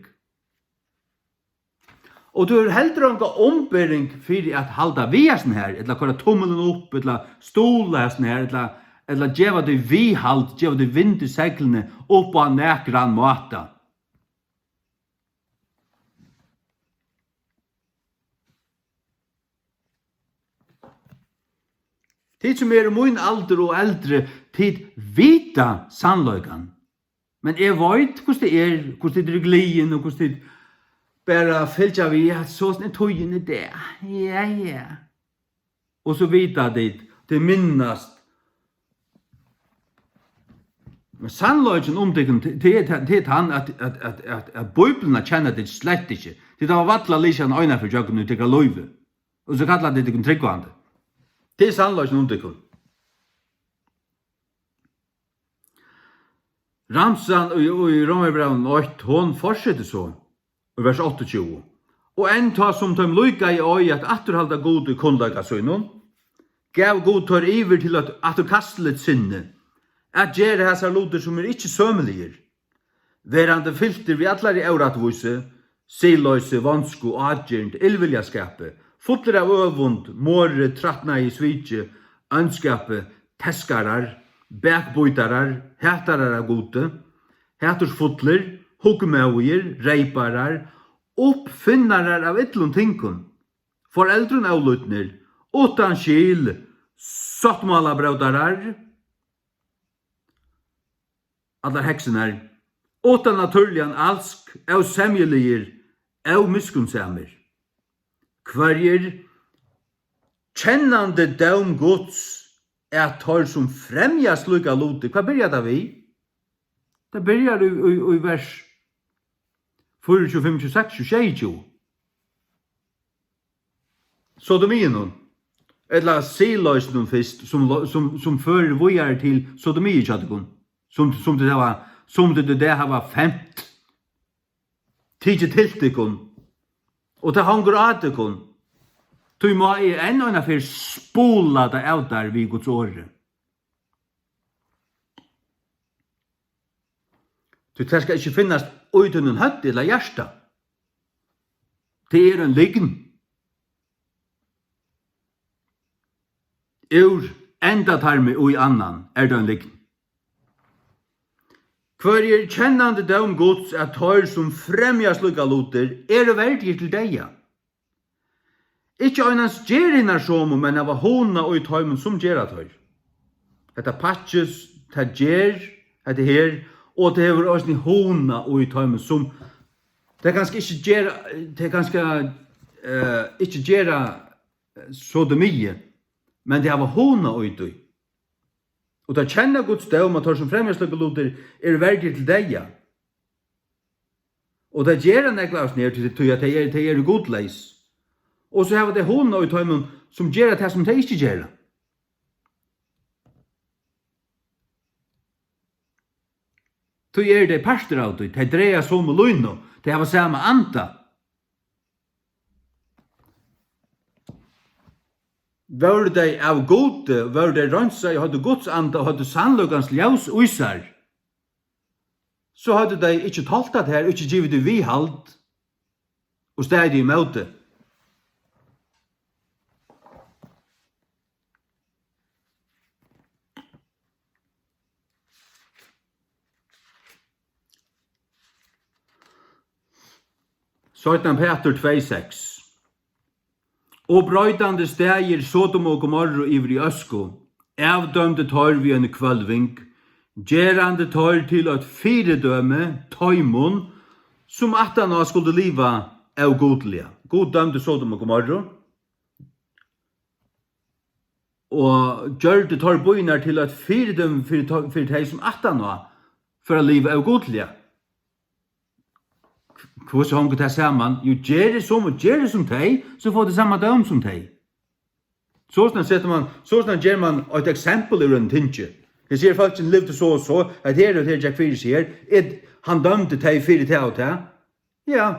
Og tú hevur heldur onga umbering fyri at halda við hasum her, ella koyra tummilin upp, ella stuðla hasum her, ella, ella geva tí viðhald, geva tí vind í seglini upp á nakran máta. Tit sum eru mín aldur og eldri, tit vita sannleikan. Men eg veit, hvussu tað er, hvussu tit eru gleðin og hvussu tit bara fylgja við, at soleiðis er tíðin í dag. Ja, ja. Og so vita tit, tit minnast. Men sannleikin um tykkum, tað, tað, tað er tann, at, at, at, at, at Bíbliuna kenna tit slett ikki. Tit hava valla lisið hana eina ferð gjøgnum í tykkara lívi. Og so kalla tit tykkum trúgvandi. Tað er sannleikin um tykkum. Ramsan í, í Rómarbrævinum eitt, hon fortsetur so, í vers áttaogtjúgu: "Og enn tá sum teim líkaði ei at afturhalda Gud í kunnleika sínum, gav Gud teir yvir til eitt afturkastiligt sinni, at gera hasar lutir, sum eru ikki sømiligir, verandi fyltir við allari órættvísi, siðloysi, vonsku, ágirnd, illviljaskapi, fullir av øvund, morði, trætnaði, sviki, óndskapi, teskarar, bakbítarar, hatarar av Gudi, hatursfullir, hugmóðigir, reyparar, uppfinnarar av illum tingum, foreldrum ólýdnir, uttan skil, sáttmálabrótarar," allar heksurnar, "uttan natúrligan alsk, ósemjuligir, ómiskunnsamir, hvørjir, kennandi dóm Guds, at teir, sum fremja slíkar lutir." Hvat byrjar tað við? Tað byrjar í, í, í vers fýraogtjúgu, fimmogtjúgu, seksogtjúgu, sjeyogtjúgu. Sodomiinum, ella siðloysinum fyrst, sum lo-, sum, sum førir víðari til sodomiið hjá tykkum, sum, sum tit hava, sum tit í dag hava fent, tikið til tykkum, og tað hongur á tykkum. Tí má eg enn eina ferð spula tað av tær við Guds orði. Tí tað skal ikki finnast í tínum høvdi ella hjarta. Tað er ein lygn. Úr endatarmi í annan er tað ein lygn. Hvørjir, kennandi dóm Guds, at teir, sum fremja slíkar lutir, eru verdigir til deyða. Ikki einans ger hinar somu, men hava hugna í teimum, sum gera teir. Hetta pakkis, tað ger hetta her, og tað hevur eisini hugna í teimum, sum, tað kanska ikki gera, tað kanska, eh, ikki gera, eh, sodomi, men tey hava hugna í tí. Og teir kenna Guds dóm, at teir, sum fremja slíkar lutir, eru verdigir til deyða. Og tey gera nógv av sum er, tí, tí at tey eru, tey eru gudleys. Og so hava tey hugna í teimum, sum gera tað, sum tey ikki gera. Tí eru tey partur av tí, tey draga somu línu, tey hava sama anda. Vóru tey av Gudi, vóru tey reinsað og høvdu Guds anda og høvdu sannleikans ljós í sær, so høvdu tey ikki tolt at her, ikki givið tí viðhald og staðið ímóti. Seinna Pætur tvey seks. Og broytandi staðir Sodom og Gomorru yvir í øsku, avdømdu teir við eini hvølving, gerandi teir til eitt fyridømi teimum, sum aftaná skuldu liva ógudliga. Gud dømdi Sodom og Gomorru. og gjørdi teir býirnar til eitt fyridømi fyri to-, fyri tey, sum aftaná fóru at liva ógudliga. Hvussu hongur tað saman? Jú, gerið sum, gerið sum tey, so fáa tit sama dóm sum tey. Sostatt setir mann, sostatt ger mann eitt eksempel úr einum tingi. Her sigur fólkini livdu so og so, at her og her gekk fyri seg her, at hann dømdi tey fyri tað og tað. Ja,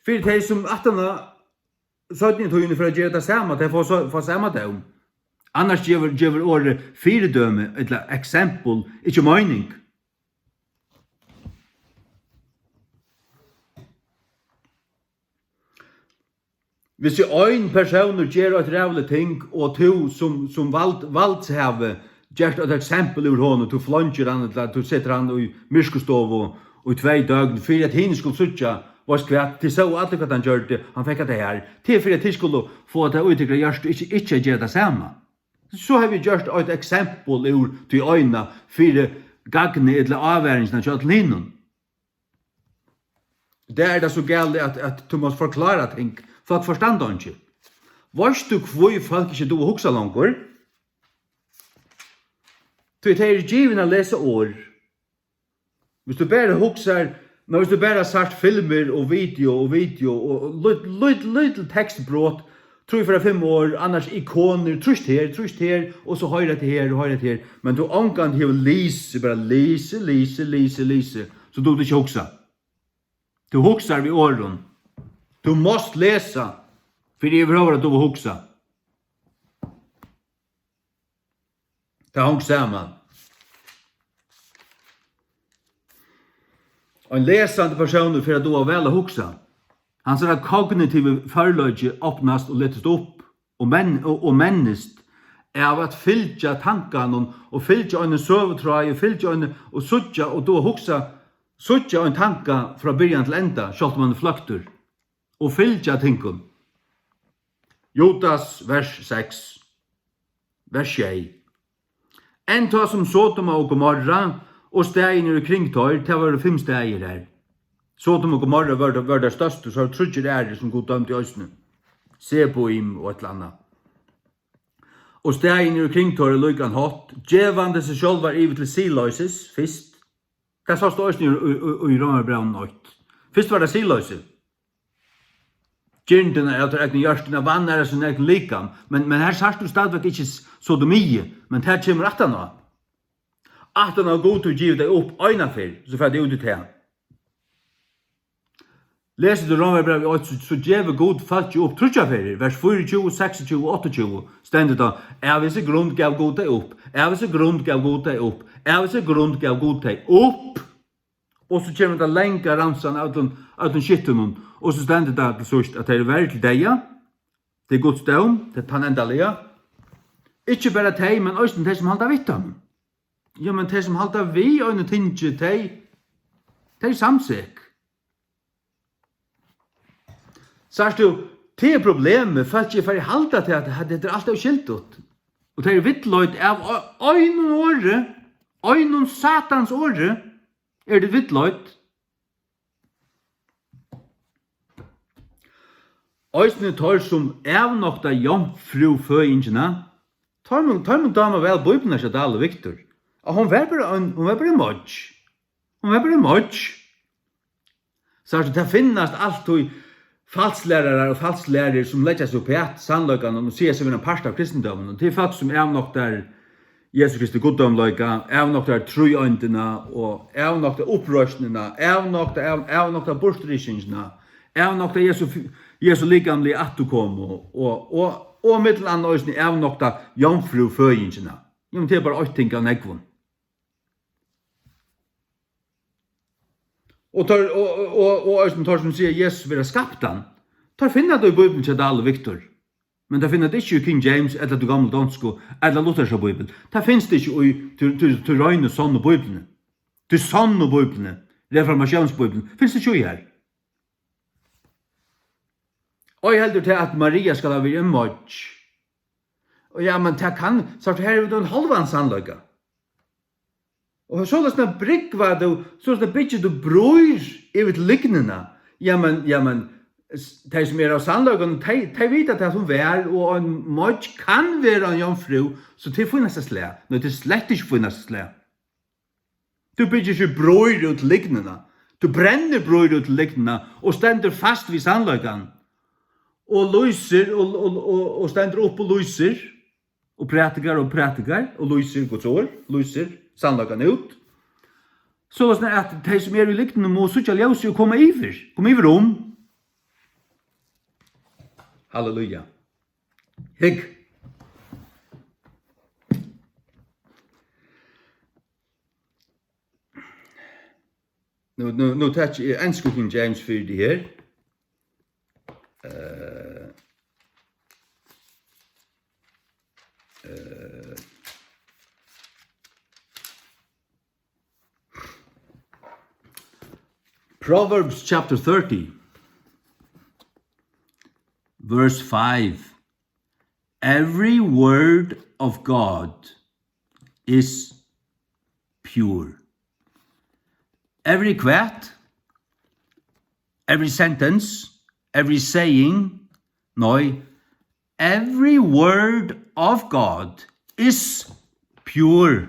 fyri tey sum aftaná seinni tíðini fer at gera tað sama, tey fáa so, fáa sama dóm. Annars gevur, gevur orðið fyridømi ella eksempel ikki meining. Hvis ein persónur ger eitt ræðuligt ting, og tú sum, sum vald, valdshavi gert eitt eksempel úr honum, tú fleingir hann, ella tú setir hann í myrkustovu í tvey døgn, fyri at hini skulu síggja, veitst hvat, tit sóu allir, hvat hann gjørdi, hann fekk hetta her. Tað er fyri, at tit skulu fáa tað í tykkara hjørtu, ikki, ikki at gera tað sama. So havi eg gjørt eitt eksempel úr tí eina fyri gagni ella ávaringina hjá øllum hinum. Tað er tað so galið, at, at tú mást forklára ting. Fólk forstanda einki. Veitst tú, hví fólk ikki duga at hugsa longur? Tí tey eru givin at lesa orð. Hvis tú bara hugsar, men hvis tú bara sært filmir og video og video og, og lit-, lit-, lítil tekstbrot, trý, fýra, fimm orð, annars ikonir, trýst her, trýst her, og so hoyr hetta her og hoyr hetta her. Men tú ongantíð hevur lisið, bara lisið, lisið, lisið, lisið, so dugir tú ikki at hugsa. Tú hugsar við orðum. Tú mást lesa fyri yvirhøvur at duga at hugsa. Tað hong saman. Ein lesandi persónur fer at duga væl at hugsa. Hansara kognitivi førleiki opnast og letist upp og menn-, og, og mennist av at fylgja tankanum og fylgja einum søgutráði og fylgja einum og síggja og duga at hugsa, síggja ein tanka frá byrjan til enda, sjálvt um hann er fløktur, og fylgja tingum. Judas, vers seks, vers sjey. Enn tá sum Sodoma og Gomorra og staðirnir í kring teir, tað vóru fimm staðir har. Sodoma og Gomorra vóru, vóru tær størstu, so vóru tríggir aðrir, sum Gud dømdi eisini. Seboim og eitt ella annað. Og staðirnir í kring teir eru líkan hátt, gevandi seg sjálvar yvir til siðloysis fyrst. Tað sást tú eisini í, í, í, í Rómarbrævinum eitt. Fyrst var tað siðloysi. Girndin av teir egnu hjørtuni, at vanæra sín egnu likam. Men, men her sært tú stadigvæk ikki s-, sodomi, men tað kemur aftaná. Aftaná Gud hevur givið tey upp eina ferð, so fara tey út í tað. Lesur tú Rómarbrævið eitt, so, so gevur Gud fólki upp tríggjar ferðir, vers fýraogtjúgu, seksogtjúgu og áttaogtjúgu, stendur tað: Av hesi grund gav Gud tey upp, av hesi grund gav Gud tey upp, av hesi grund gav Gud tey upp. Og so kemur tað langa ramsan av øllum, øllum skittunum, og so stendur tað til síðst, at tey eru verð til deyða, til Guds dóm, til tann endaliga. Ikki bara tey, men eisini tey, sum halda við teimum. Ja, men tey, sum halda við einum tingi, tey, tey eru samsek. Sært tú, tað er problemið, fólk eru farin at halda til, at, at hetta er alt óskyldigt. Og tey eru villleidd av o-, einum orði, einum satans orði, eru tit villleidd. Eisini teir, sum avnokta jomfrúføðingina, teimum, teimum dámar væl Bíbliuna hjá Dahl og Victor. Og hon var bara ein, hon var bara ein moyggj. Hon var bara ein moyggj. Sært tú, tað finnast altíð falsklærarar og falsklærir, sum leggja seg uppat sannleikanum og siga seg vera ein part av kristindóminum. Tað er fólk, sum avnoktar Jesu Kristi guddómleika, avnoktar tríeindina og avnoktar uppreisnina, avnoktar, av-, avnoktar burturrykkingina, avnoktar Jesu, Jesu likamligu afturkomu og, og, og millum annað eisini avnokta jomfrúføðingina. Jamen, tað er bara eitt ting av nógvum. Og teir, og, og, og, og eisini teir, sum siga Jesus vera skaptan, teir finna tað í Bíbliuni hjá Dahl og Victor. Men teir finna tað ikki í King James, ella tí gomlu donsku, ella luthersku Bíbel. Tað finst ikki í tí, tí, tí reinu, sonnu Bíbliuni. Tí sonnu Bíbliuni, reformatiónsbíbliuni, finst ikki í har. Og eg heldur tað, at Maria skal hava verið ein moyggj. Og ja, men tað kann, so her hevur tú ein hálvan sannleika. Og soleiðis brúgvar tú, soleiðis byggir tú brýr yvir til lygnina. Ja, men, ja, men, s-, tey, sum eru av sannleikanum, tey, tey vita tað, sum var, og ein moyggj kann vera ein jomfrú, so tað er fínasta slag. Nei, tað er slett ikki fínasta slag. Tú byggir ikki brýr út lygnina. Tú brennir brýr út lygnina og stendur fast við sannleikan. Og lýsir, og, og, og, og stendur upp og lýsir, og prædikar og prædikar, og lýsir Guds orð, lýsir sannleikan út. Soleiðis at tey, sum eru í lygnini, mugu síggja ljósið og koma yvir, koma yvir um. Halleluja. Hygg. Nú, nú, nú taki eg ensku King James fyri teg her. Eh, eh, Proverbs chapter thirty, verse five. Every word of God is pure. Every hvat? Every sentence, every saying, nei, every word of God is pure.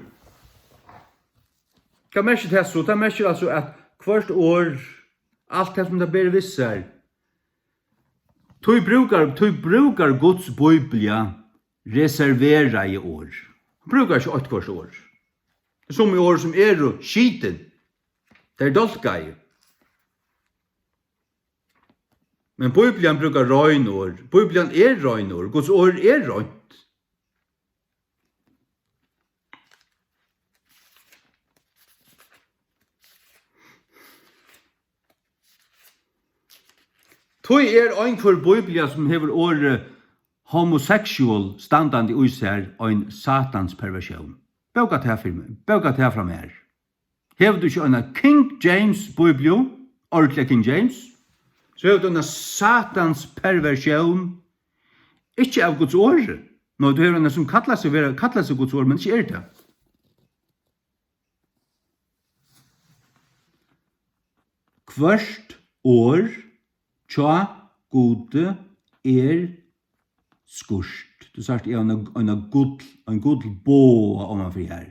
Hvat merkir tað so? Tað merkir altso, at hvørt orð, alt tað, sum tað ber við sær, tí brúkar, tí brúkar Guds Bíblia reserveraði orð. Hann brúkar ikki eitt hvørt orð. Summi orð, sum eru skitin, tey eru dálkaði. Men Bíblian brúkar rein orð. Bíblian er rein orð. Guds orð er reint. Tí er einhvør Bíblia, sum hevur orðið homosexual standandi í sær, ein Satans perversjón. Bóka tað fyri meg. Bóka tað frá mær. Hevur tú ikki eina King James Bíbliu, ordiliga King James, so hevur tú eina Satans perversjón, ikki av Guds orði. Nei, tú hevur eina, sum kallar seg vera, kallar seg Guds orð, men ikki er tað. Hvørt orð hjá Gudi er skírt. Tú sært, eg havi eina, eina gull, ein gullboga oman fyri har.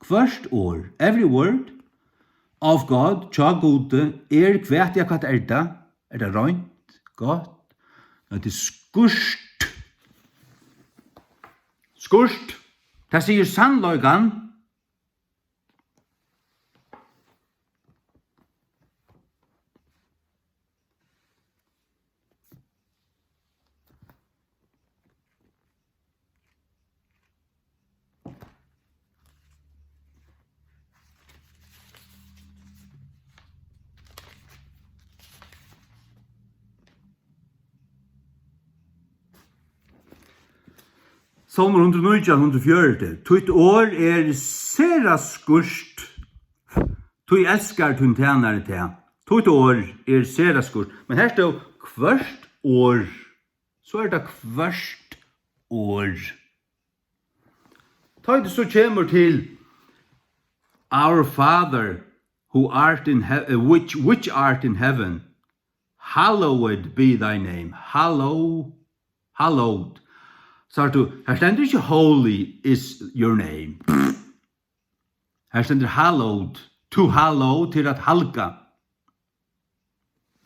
Hvørt orð, every word of God, hjá Gudi, er hvat, ja, hvat er tað? Er tað reint? Gott? Nei, tað er skírt. Skírt. Tað sigur sannleikan. Sálmur hundrað og nítjan, hundrað og fjøruti. Títt orð er sera skírt, tí elskar tín tænari tað. Títt orð er sera skírt. Men her stóð hvørt orð. So er tað hvørt orð. Tá ið so kemur til Our Father, who art in he-, eh, which, which art in heaven, hallowed be thy name. Hallow-, hallowed. Sært tú, her stendur ikki holy is your name. Her stendur hallowed. To hallow, til at halga.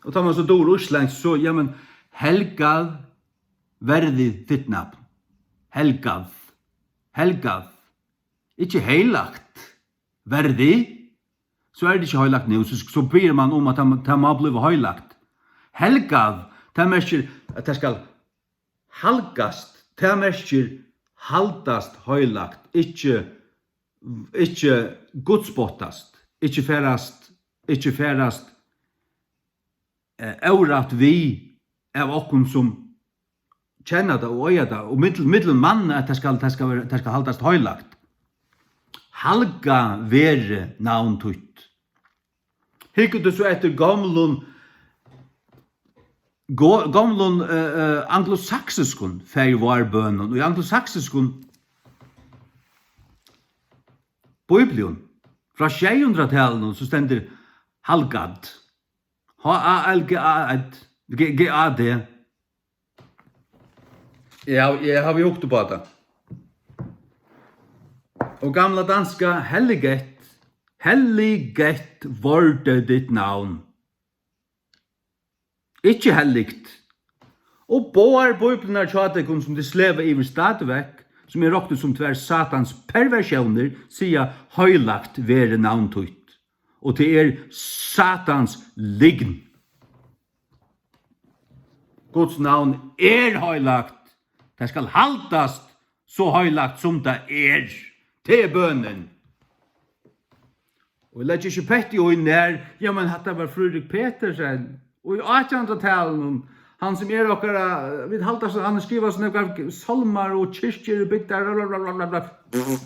Og tá man so dugir íslendskt, so, ja, men, helgað verði títt nafn. Helgað. Helgað. Ikki heilagt verði. So er tað ikki heilagt nú, so, so biður man um, at tað, tað má blíva heilagt. Helgað, tað merkir, at tað skal halgast, tað merkir haldast heilagt, ikki, ikki gudspottast, ikki farast, ikki farast, eh, órætt við av okkum, sum kenna tað og eiga tað, og millum, millum manna, at tað skal, tað skal vera, tað skal haldast heilagt. Halgað verði navn títt. Hyggur tú so eftir gomlum, go-, gomlum, eh, eh, anglosaksiskum faðirvárbønum, í anglosaksiskum bíblium frá sjey hundrað-talinum, so stendur halgað, H A L G A D. G-, G A D. Eg havi, eg havi hugt upp á tað. Og gamla danska, helliget, helliget vorde dit navn. Ikki helligt. Og báðar bíbliurnar hjá tykkum, sum tit sleva yvir stadigvæk, sum eg rokni sum tvær Satans perversjónir, siga: Heilagt veri navn títt. Og tað er Satans lygn. Guds navn er heilagt. Tað skal haldast so heilagt, sum tað er. Tað er bønin. Og eg leggi ikki petti í nær, ja, men hatta var Fríðrik Petersen. Og í átjandu talinum, hann sum er okkara, vit halda so, hann skrivar so nógvar sálmar og kirkjur eru bygdar, bla, bla, bla, bla, bla.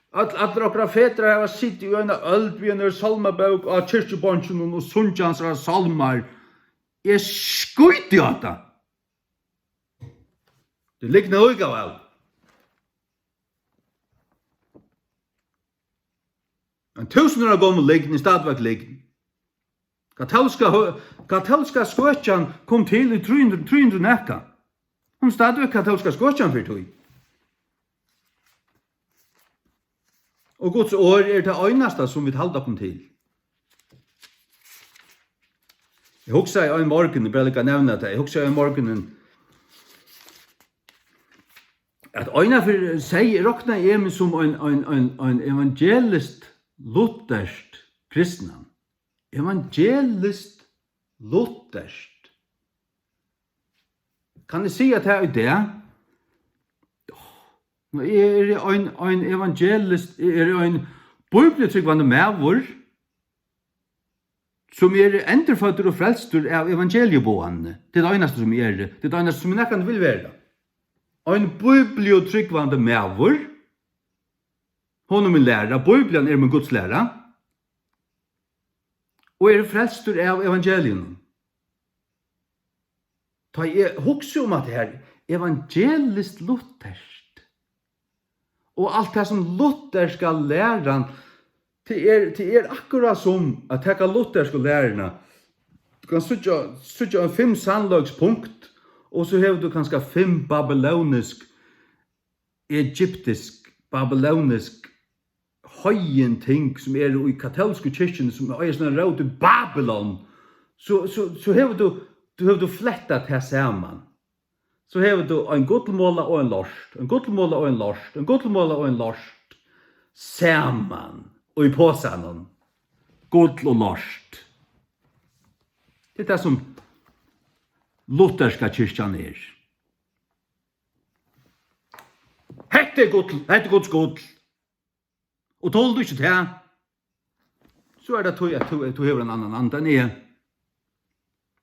Øll, allir okkara fedrar hava sitið í eina øld við eini sálmabók á kirkjubonkinum og sungið hansara sálmar. Eg skíti á tað. Tað lignar líkavæl. Ein túsund ára gomul lygn er stadigvæk lygn. Katólska hø-, katólska skøkjan kom til í trý hundrað, trý hundrað nakað. Hon er stadigvæk katólska skøkjan fyri tí. Og Guds orð er tað einasta, sum vit halda okkum til. Eg hugsaði ein morgun, eg bara líka nevna tað, eg hugsaði ein morgun, at einaferð segði, roknaði eg meg sum ein, ein, ein, ein evangelist, lutherskt kristnan. Evangelist, lutherskt. Kann eg siga tað í dag? Nú, eg eri ein, ein evangelist, eg eri ein bíbliutrúgvandi maður, sum eri endurføddur og frelstur av evangeliuboðanini. Tað er tað einasta, sum eg eri. Tað er tað einasta, sum eg nakrantíð vil vera. Ein bíbliutrúgvandi maður. Hon er mín læra. Bíblian er mín Guds læra. Og eri frelstur av evangeliunum. Tá eg hugsi um at tað her evangelist lutherskt, og alt tað sum lutherska læran, tað er, tað er akkurát sum at taka luthersku læruna. Tú kanst síggja, síggja ein fimm sannleikspunkt, og so hevur tú kanska fimm babylonisk, egyptisk, babylonisk heiðin ting, sum eru í katólsku kirkjuni, sum eiga sína rót í Babylon, so, so, so hevur tú, tú hevur tú flettað tað saman. So hevur tú ein gullmola og ein lort, ein gullmola og ein lort, ein gullmola og ein lort saman í posanum. Gull og lort. Tað er tað, sum lutherska kirkjan er. Hetta er gull, hetta er Guds gull. Og tolir tú ikki tað, so er tað tí, at tú, tú hevur ein annan anda enn eg.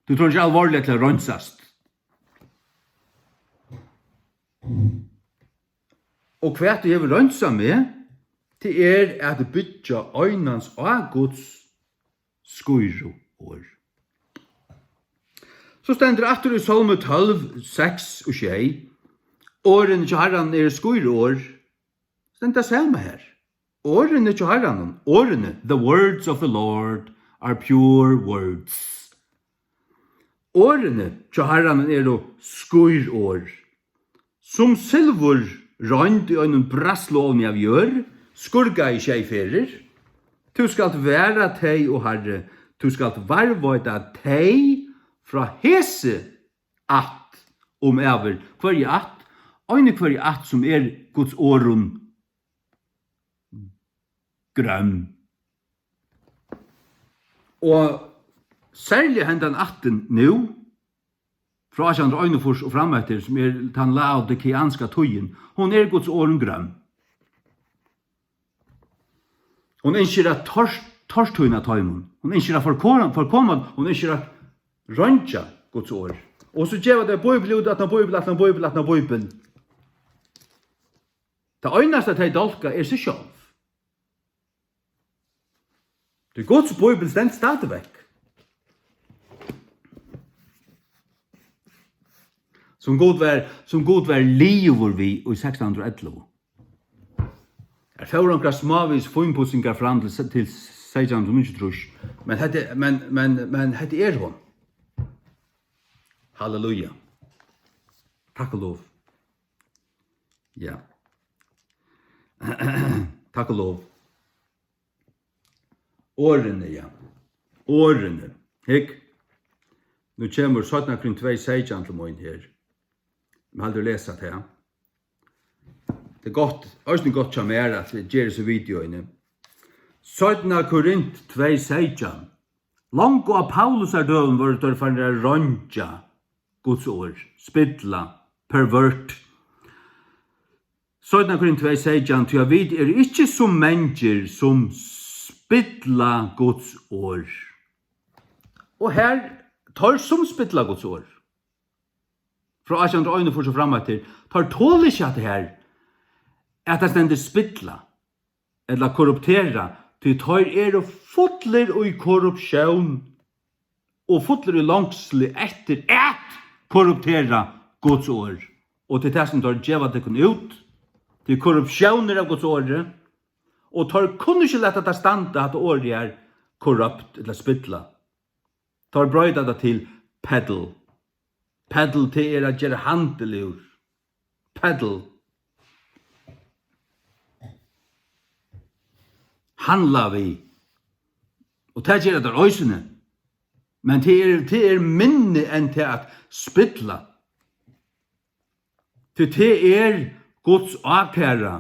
Tú trýrt ikki alvorliga til at reinsast. Og hvat ið hevur reinsað meg, tað er at byggja einans á Guds skíru orð. So stendur aftur í Sálmi tólv, seks og sjey: Orðini hjá Harranum eru skír orð. Stendur tað sama her. Orðini hjá Harranum, orðini, the words of the Lord are pure words. Orðini hjá Harranum eru skír orð. Sum silvur roynd í einum bræðsluovni av jørð, skurgaði sjey ferðir. Tú skalt vara tey, o Harri, tú skalt varðveita tey frá hesi ætt um ævir. Hvørji ætt? Eini hvørji ætt, sum er Guds orðum grøm. Og serliga hendan ættin nú, frá átjan hundrað og einogfýrs og frameftir, sum er tann laodikeanska tíðin, hon er Guds orðum grøm. Hon ynskir at tor-, tortíma teimum. Hon ynskir at forkoma, forkoma, hon ynskir at royngja Guds orð. Og so geva tey bíbel út, aftan á bíbel, aftan á bíbel, aftan á bíbel. Tað einasta, tey dálka, er seg sjálv. Tí Guds bíbel stendur stadigvæk. Sum Gud var, sum Gud var liðugur við í sekstan hundrað og ellivu. Har fóru onkrar smávegis fínpussingar fram til se-, til seytjan hundrað og níggjuogtrýss, men hetta, men, men, men hetta er hon. Halleluja. Takk og lov. Ja. Takk og lov. Orðini, ja. Orðini. Hygg. Nú kemur seinna Korint tvey seytjan til mín her. Eg haldi, eg lesi tað. Tað er gott, eisini gott hjá mær, at eg geri hesi videoini. Seinna Korint tvey seytjan. Longu á Paulusar døgum vóru teir farnir at reingja Guds orð, spilla, pervert. Seinna Korint tvey seytjan, tí at vit eru ikki sum mangir, sum spilla Guds orð. Og her, teir sum spilla Guds orð. Frá átjan hundrað og einogfýrs og fram eftir, teir tola ikki hatta her, at tað stendur spilla, ella korruptera, tí teir eru fullir í korruptión og fullir í longsli eftir at korruptera Guds orð. Og til tað sum teir geva tykkum út, til korruptiónir av Guds orði, og teir kunnu ikki lata tað standa, hatta orðið er korrupt ella spilla. Teir broyta tað til peddle. Peddle, tað er at gera handil úr. Peddle. Handla við. Og tað gera teir eisini. Men tað er, tað er minni enn tað at spilla. Tí tað er Guds ákæra.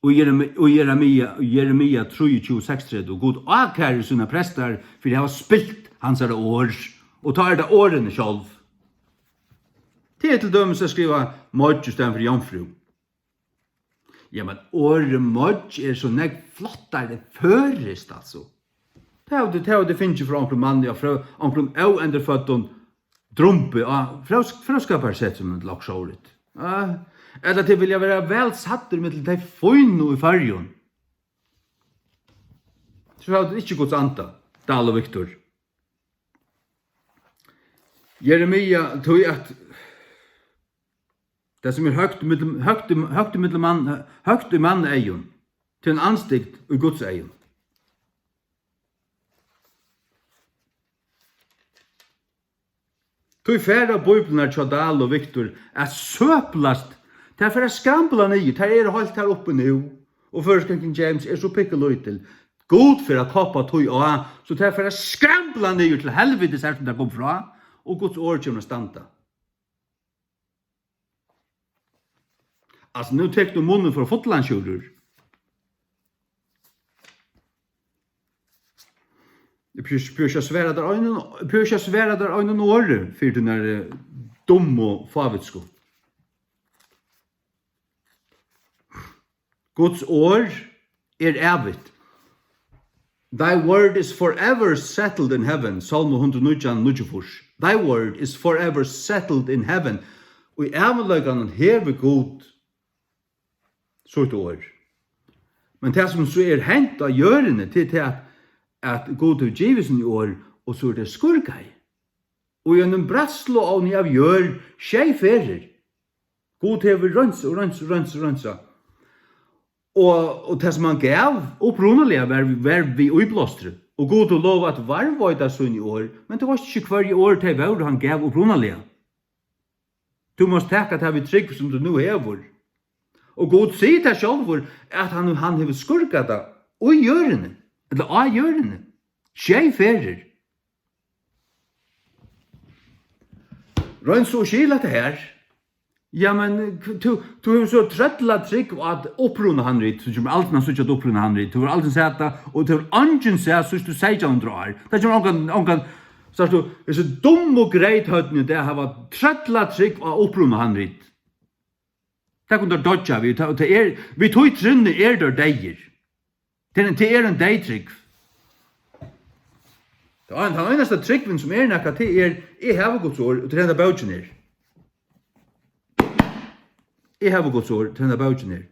Og Jeremi-, og Jeremia, Jeremia trýogtjúgu seksogtretivu, Gud ákærir sínar prestar fyri at hava spilt hansara orð, og tá er tað orðini sjálv. Tað er til dømis at skriva moyggj í staðin fyri jomfrú. Jamen, orðið moyggj er so nógv flottari føroyskt, altso. Tað hava tit, tað hava tit fingið frá onkrum manni, frá onkrum óendurføddum drumbi á Fróðs-, Fróðskaparsetrinum ella okkurt sovorðið. Ja. Ella tit vilja vera væl sæddir millum tey fínu í Føroyum. So hava tit ikki Guds anda, Dahl og Victor. Jeremia, tí at tað sum er høgt millum, høgt, høgt millum mann, høgt í manna eygum, tað er ein andstygd í Guds eygum. Tí fara bíbliurnar hjá Dahl og Victor at søplast. Tær fara at skrambla niður. Tær eru heilt har uppi nú. Og føroyska King James er so pikkulítil. Gud fer at koppa tí á, so tær fara at skrambla niður til helvitis, har sum tær komu frá. Og Guds orð kemur at standa. Altso, nú tekur tú munnin frá fullan, Sjúrður. Eg prøvi, prøvi ikki at svara tær einum, eg prøvi ikki at svara tær einum orði fyri tínari, eh, dummu fávitsku. Guds orð er ævigt. Thy word is forever settled in heaven, Sálmur hundrað og nítjan, níggjuogfýrs. Thy word is forever settled in heaven. Og í ævinleikanum hevur Gud sítt orð. Men tað, sum so er hent á jørðini, tað er tað, at, at Gud hevur givið síni orð, og so er tað skurkað. Og í einum bræðsluovni av jørð sjey ferðir. Gud hevur reinsað og reinsað og reinsað og reinsað. Og, og tað, sum hann gav, upprunaliga var, var við íblástri. Og Gud hevur lovað at varðveita síni orð, men tú veitst ikki, hvørji orð tey vóru, hann gav upprunaliga. Tú mást taka tað við trúgv, sum tú nú hevur. Og Gud sigur tað sjálvur, at hann, hann hevur skurkað tað í jørðini, ella á jørðini, sjey ferðir. Royn so at skila tað her. Ja, men tú, tú hevur so trøllatrúgv á upprunahandrit, tú kemur aldrin at síggja eitt upprunahandrit. Tú hevur aldrin sæð tað, og tú hevur eingin sæð síðstu seytjan hundrað ár. Tað kemur ongan, ongan, sært tú, hesi dummu greythøvdini í dag hava trøllatrúgv á upprunahandrit. Tað kunnu teir doyggja við, tað, tað er, við tí trúnni eru teir deyðir. Tað er, tað er ein deyð trúgv. Tað ein-, tann einasta trúgvin, sum er nakað, tað er, eg havi Guds orð, og tað er henda bókin er. Eg havi Guds orð, tað er henda bókin er.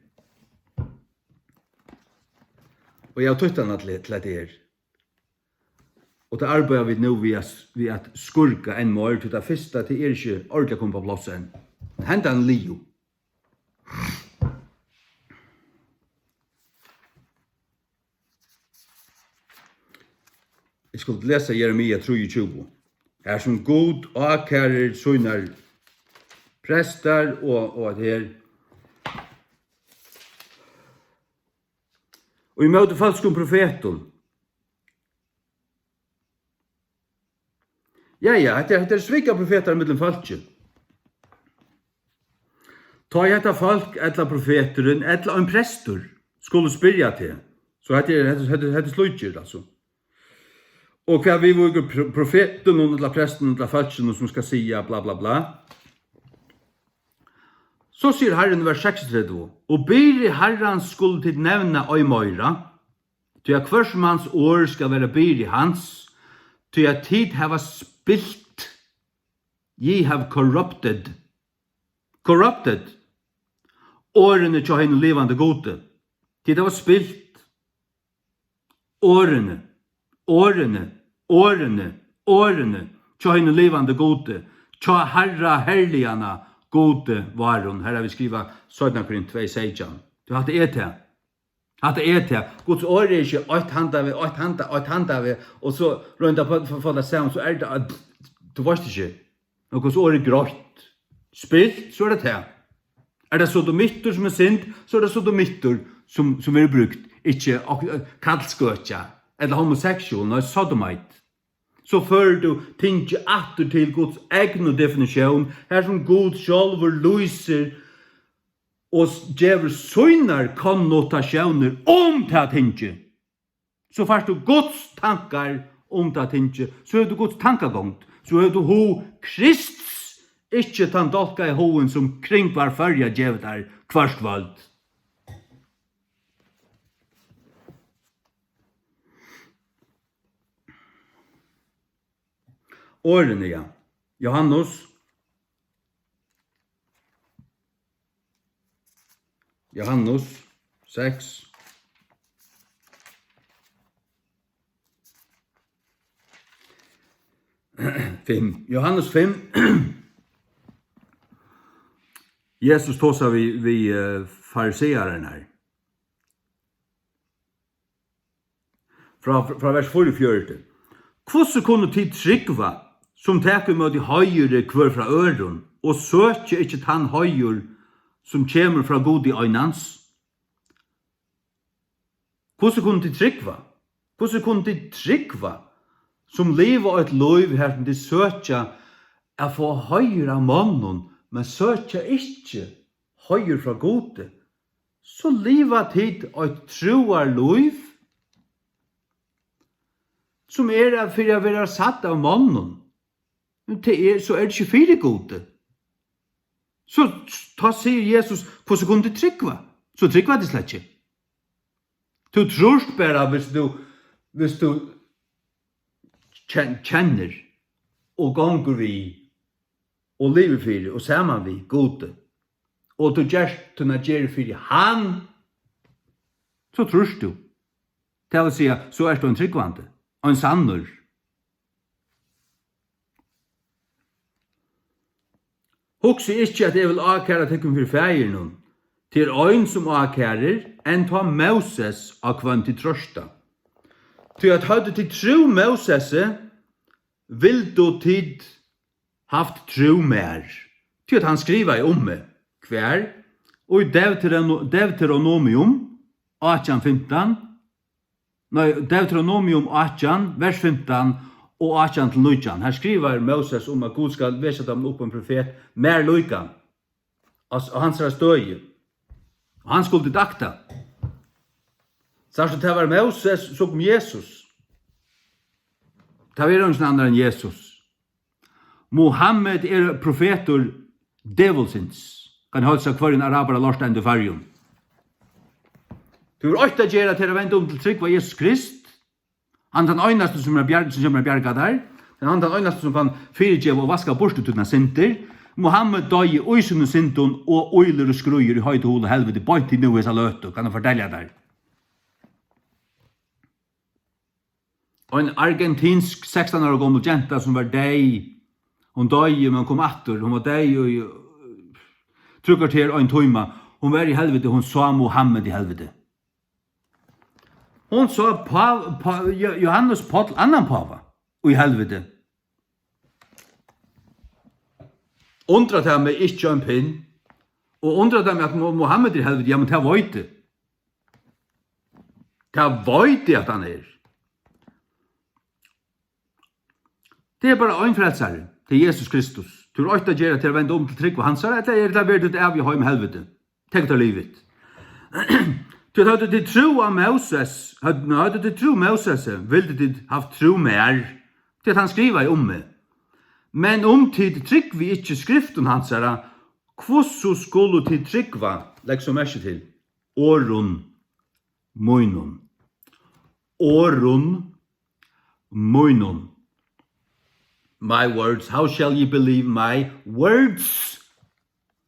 Og eg havi týtt hana til, til at tað er. Og tað arbeiða vit nú við at, við at skurka enn meir, tí tað fyrsta, tað er ikki ordiliga komið upp á pláss enn. Hendan er liðug. Eg skuldi lesa Jeremia trýogtjúgu. Har sum Gud ákærir sínar prestar og, og at her, og ímóti falskum profetum. Ja, ja, hetta er, hetta er svika profetar millum fólki. Tá ið hetta fólk, ella profeturin, ella ein prestur, skulu spyrja teg, so hetta er, hetta, hetta, hetta er slíkir, altso. Og hvat viðvíkur pro-, profetinum, ella prestinum, ella fólkinum, sum skal siga, bla, bla, bla. So sigur Harrin í vers seksogtretivu: "Og byrði Harrans skulu tit nevna ei meira, tí at hvørs mans orð skal vera byrði hans, tí at tit hava spilt, ye have corrupted, corrupted, orðini hjá hinum livandi Gudi." Tit hava spilt orðini, orðini, orðini, orðini hjá hinum livandi Gudi, hjá Harra herliganna Gudi várum. Her hava vit skrivað seinna Korint tvey seytjan. Tí hatta er tað. Hatta er tað. Guds orð er ikki eitt handaveg, eitt handa-, eitt handaveg, og so royndi at fá, fá, fá tað saman, so er tað, at tú veitst ikki. Men Guds orð er greitt. Spilt, so er tað tað. Er tað sodomittur sum er synd, so er tað sodomittur sum, sum verður brúkt, ikki ok-, kallskøkja, ella homosexual, nei, sodomite. So førir tú tingið aftur til Guds egnu definitión, har sum Gud sjálvur lýsir og s-, gevur sínar konnotatiónir um tað tingið. So fært tú Guds tankar um tað tingið, so hevur tú Guds tankagongd, so hevur tú hug Krists, ikki tann dálkaði hugin, sum kringvar Føroyar gevur tær hvørt kvøld. Orðini, ja. Johannes. Johannes seks. Fimm. Johannes fimm. Jesus tosar við, við, eh, fariseararnar. Frá, frá vers fýraogfjøruti. Hvussu kunnu tit trúgva, sum taka ímóti heiðri hvør frá øðrum, og søkja ikki tann heiður, sum kemur frá Gudi einans? Hvussu kunnu tit trúgva? Hvussu kunnu tit trúgva, sum liva eitt lív, har sum tit søkja at fáa heiður av monnum, men søkja ikki heiður frá Gudi? So liva tit eitt trúarlív, sum er at, fyri at vera sædd av monnum. Men tað er, so er tað ikki fyri Gudi. So tá sigur Jesus: "Hvussu kunnu tit trúgva?" So trúgva tit slett ikki. Tú trýrt bara, viss tú, viss tú ken-, kennir og gongur við og livir fyri og saman við Gudi, og tú gert tína gerð fyri hann, so trýrt tú. Tað vil siga, so ert tú ein trúgvandi, ein sannur. Hugsið ikki, at eg vil ákæra tykkum fyri faðirinum. Tað er ein, sum ákærir, enn tá Móses, á hvønn tit trýsta. Tí at høvdu tit trúð Mósesi, vildu tit havt trúð mær, tí at hann skrivaði um meg. Hvar? Í Deuterono-, Deuteronomium átjan fimtan, nei, Deuteronomium átjan, vers fimtan og átjan til nítjan. Her skrivar Móses um, at Gud skal vekja teimum upp ein profet, mær líkan, á, á hansara støði. Og hann skuldi dagta. Sært tú, tað var Móses, so kom Jesus. Tað var eingin annar enn Jesus. Muhammed er profetur djevulsins. Kann heilsa hvørjum arabara lortandi í Føroyum. Tú hevur eitt at gera, tað er at venda um til trúgv á Jesus Krist. Hann er tann einasti, sum er bjarg-, sum kemur at bjarga tær. Men hann er tann einasti, sum kann fyrigeva og vaska burtur tínar syndir. Muhammed doyði í sínum syndum og ýlir og skríður í heitu holu helviti beint til nú hesa løtu, kann eg fortelja tær. Ein argentinsk sekstan ára gomul genta, sum var deyð, hon doyði, men kom aftur. Hon var deyð í, eh, trý korter, ein tíma. Hon var í helviti, hon sá Muhammed í helviti. Hon sá Páv-, Pá-, Jo-, Jóhannes Páll annan páva í helviti. Undrar tað meg ikki ein pinn. Og undrar tað meg, at Mo-, Mohammed er í helviti, ja, men tað veit eg. Tað veit eg, at hann er. Tað er bara ein frelsari, tað er Jesus Kristus. Tú hevur eitt at gera, til at venda um til trúgv hansara, ella er tað verður tú avið heim í helviti. Take it or leave it. Tí at høvdu tit trúð á Móses, høvdu, nei, høvdu tit trúð Mósesi, vildu tit havt trúð mær, tí at hann skrivaði um meg. Men um tit trúgva ikki skriftum hansara, hvussu skulu tit trúgva? Legg so merki til orðum mínum. Orðum mínum. My words, how shall ye believe my words?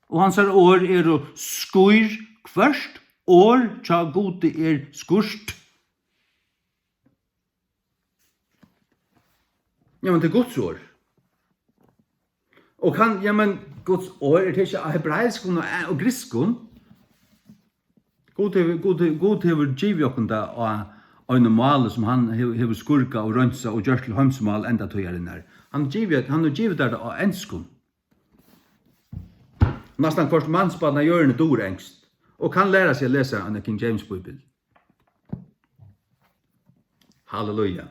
Og hansara orð eru skýr, hvørt orð hjá Gudi er skýrt. Ja, men tað er Guds orð. Og kann, ja, men Guds orð, er tað ikki á hebraiskum og, og grikskum? Gud hevur, Gud, Gud hevur givið okkum tað á einum máli, sum hann hevur, hevur skurkað og reinsað og gjørt til heimsmál endatíðarinnar. Hann givið, hann hevur givið tær tað á enskum. Næstan hvørt mansbarn á jørðini dugir enskt og kann læra seg at lesa eina King James Bíbel. Halleluja.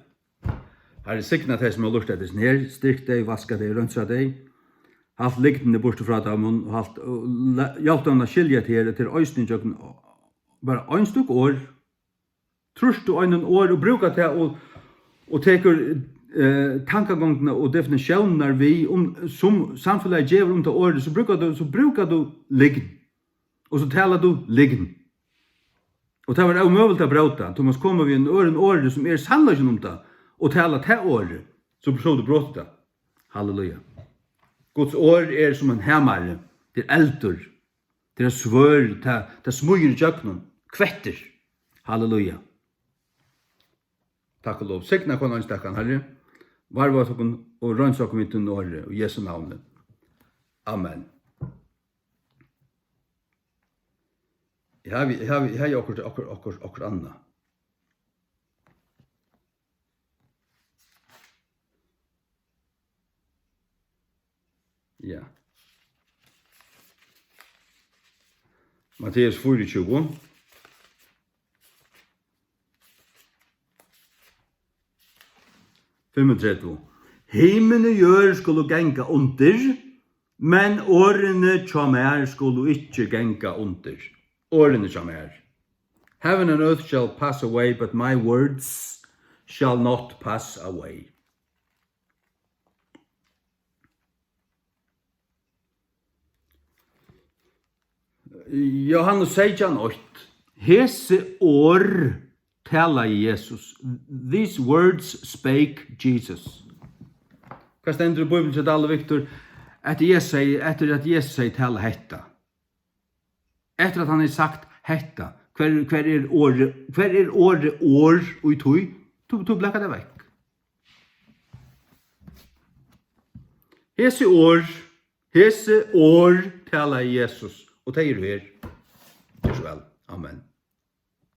Harri, signa tey, sum hava lurtað eftir hesum her, styrk tey, vaska tey, reinsa tey. Halt lygnini burtur frá teimum, og halt, og la-, hjálp teimum at skilja tað her, at tað er eisini gjøgnum bara einstøk orð. Trýrt tú einum orð og brúkar tað og, og tekur, eh, tankagongdina og definitiónirnar við, um, sum samfelagið gevur um tað orðið, so brúkar tú, so brúkar tú lygn. Og so talar tú lygn. Og tað var ómøguligt at bróta. Tú mást koma við einum øðrum orði, sum er sannleikin um tað, og tala tað orðið, so, so tú brotið tað. Halleluja. Guds orð er sum ein hamari, tað er eldur, tað er svørð, tað, tað smíður ígjøgnum, hvettir. Halleluja. Takk og lov. Signa hvønn einstakan, Harri. Varðveit okkum og reinsa okkum við tínum orði, í Jesu navni. Amen. Eg havi, eg havi, eg havi okkurt, okkurt, okkurt, okkurt annað. Ja. Matteus fýraogtjúgu. Fimmogtretivu. Himin og jørð skulu ganga undir, men orðini hjá mær skulu ikki ganga undir. Orðini hjá mær. Heaven and earth shall pass away, but my words shall not pass away. Jóhannes seytjan eitt. Hesi orð talaði Jesus. These words spake Jesus. Hvat stendur í Bíbliuni hjá Dalli Viktor? Eftir Jesus segði, eftir at Jesus segði, tala hetta. Eftir at hann hevði sagt hetta, hvar, hvar er orðið, hvar er orðið orð í tí? Tú, tú blakar tað vekk. Hesi orð, hesi orð talaði Jesus, og tey eru her. Ger so væl. Amen.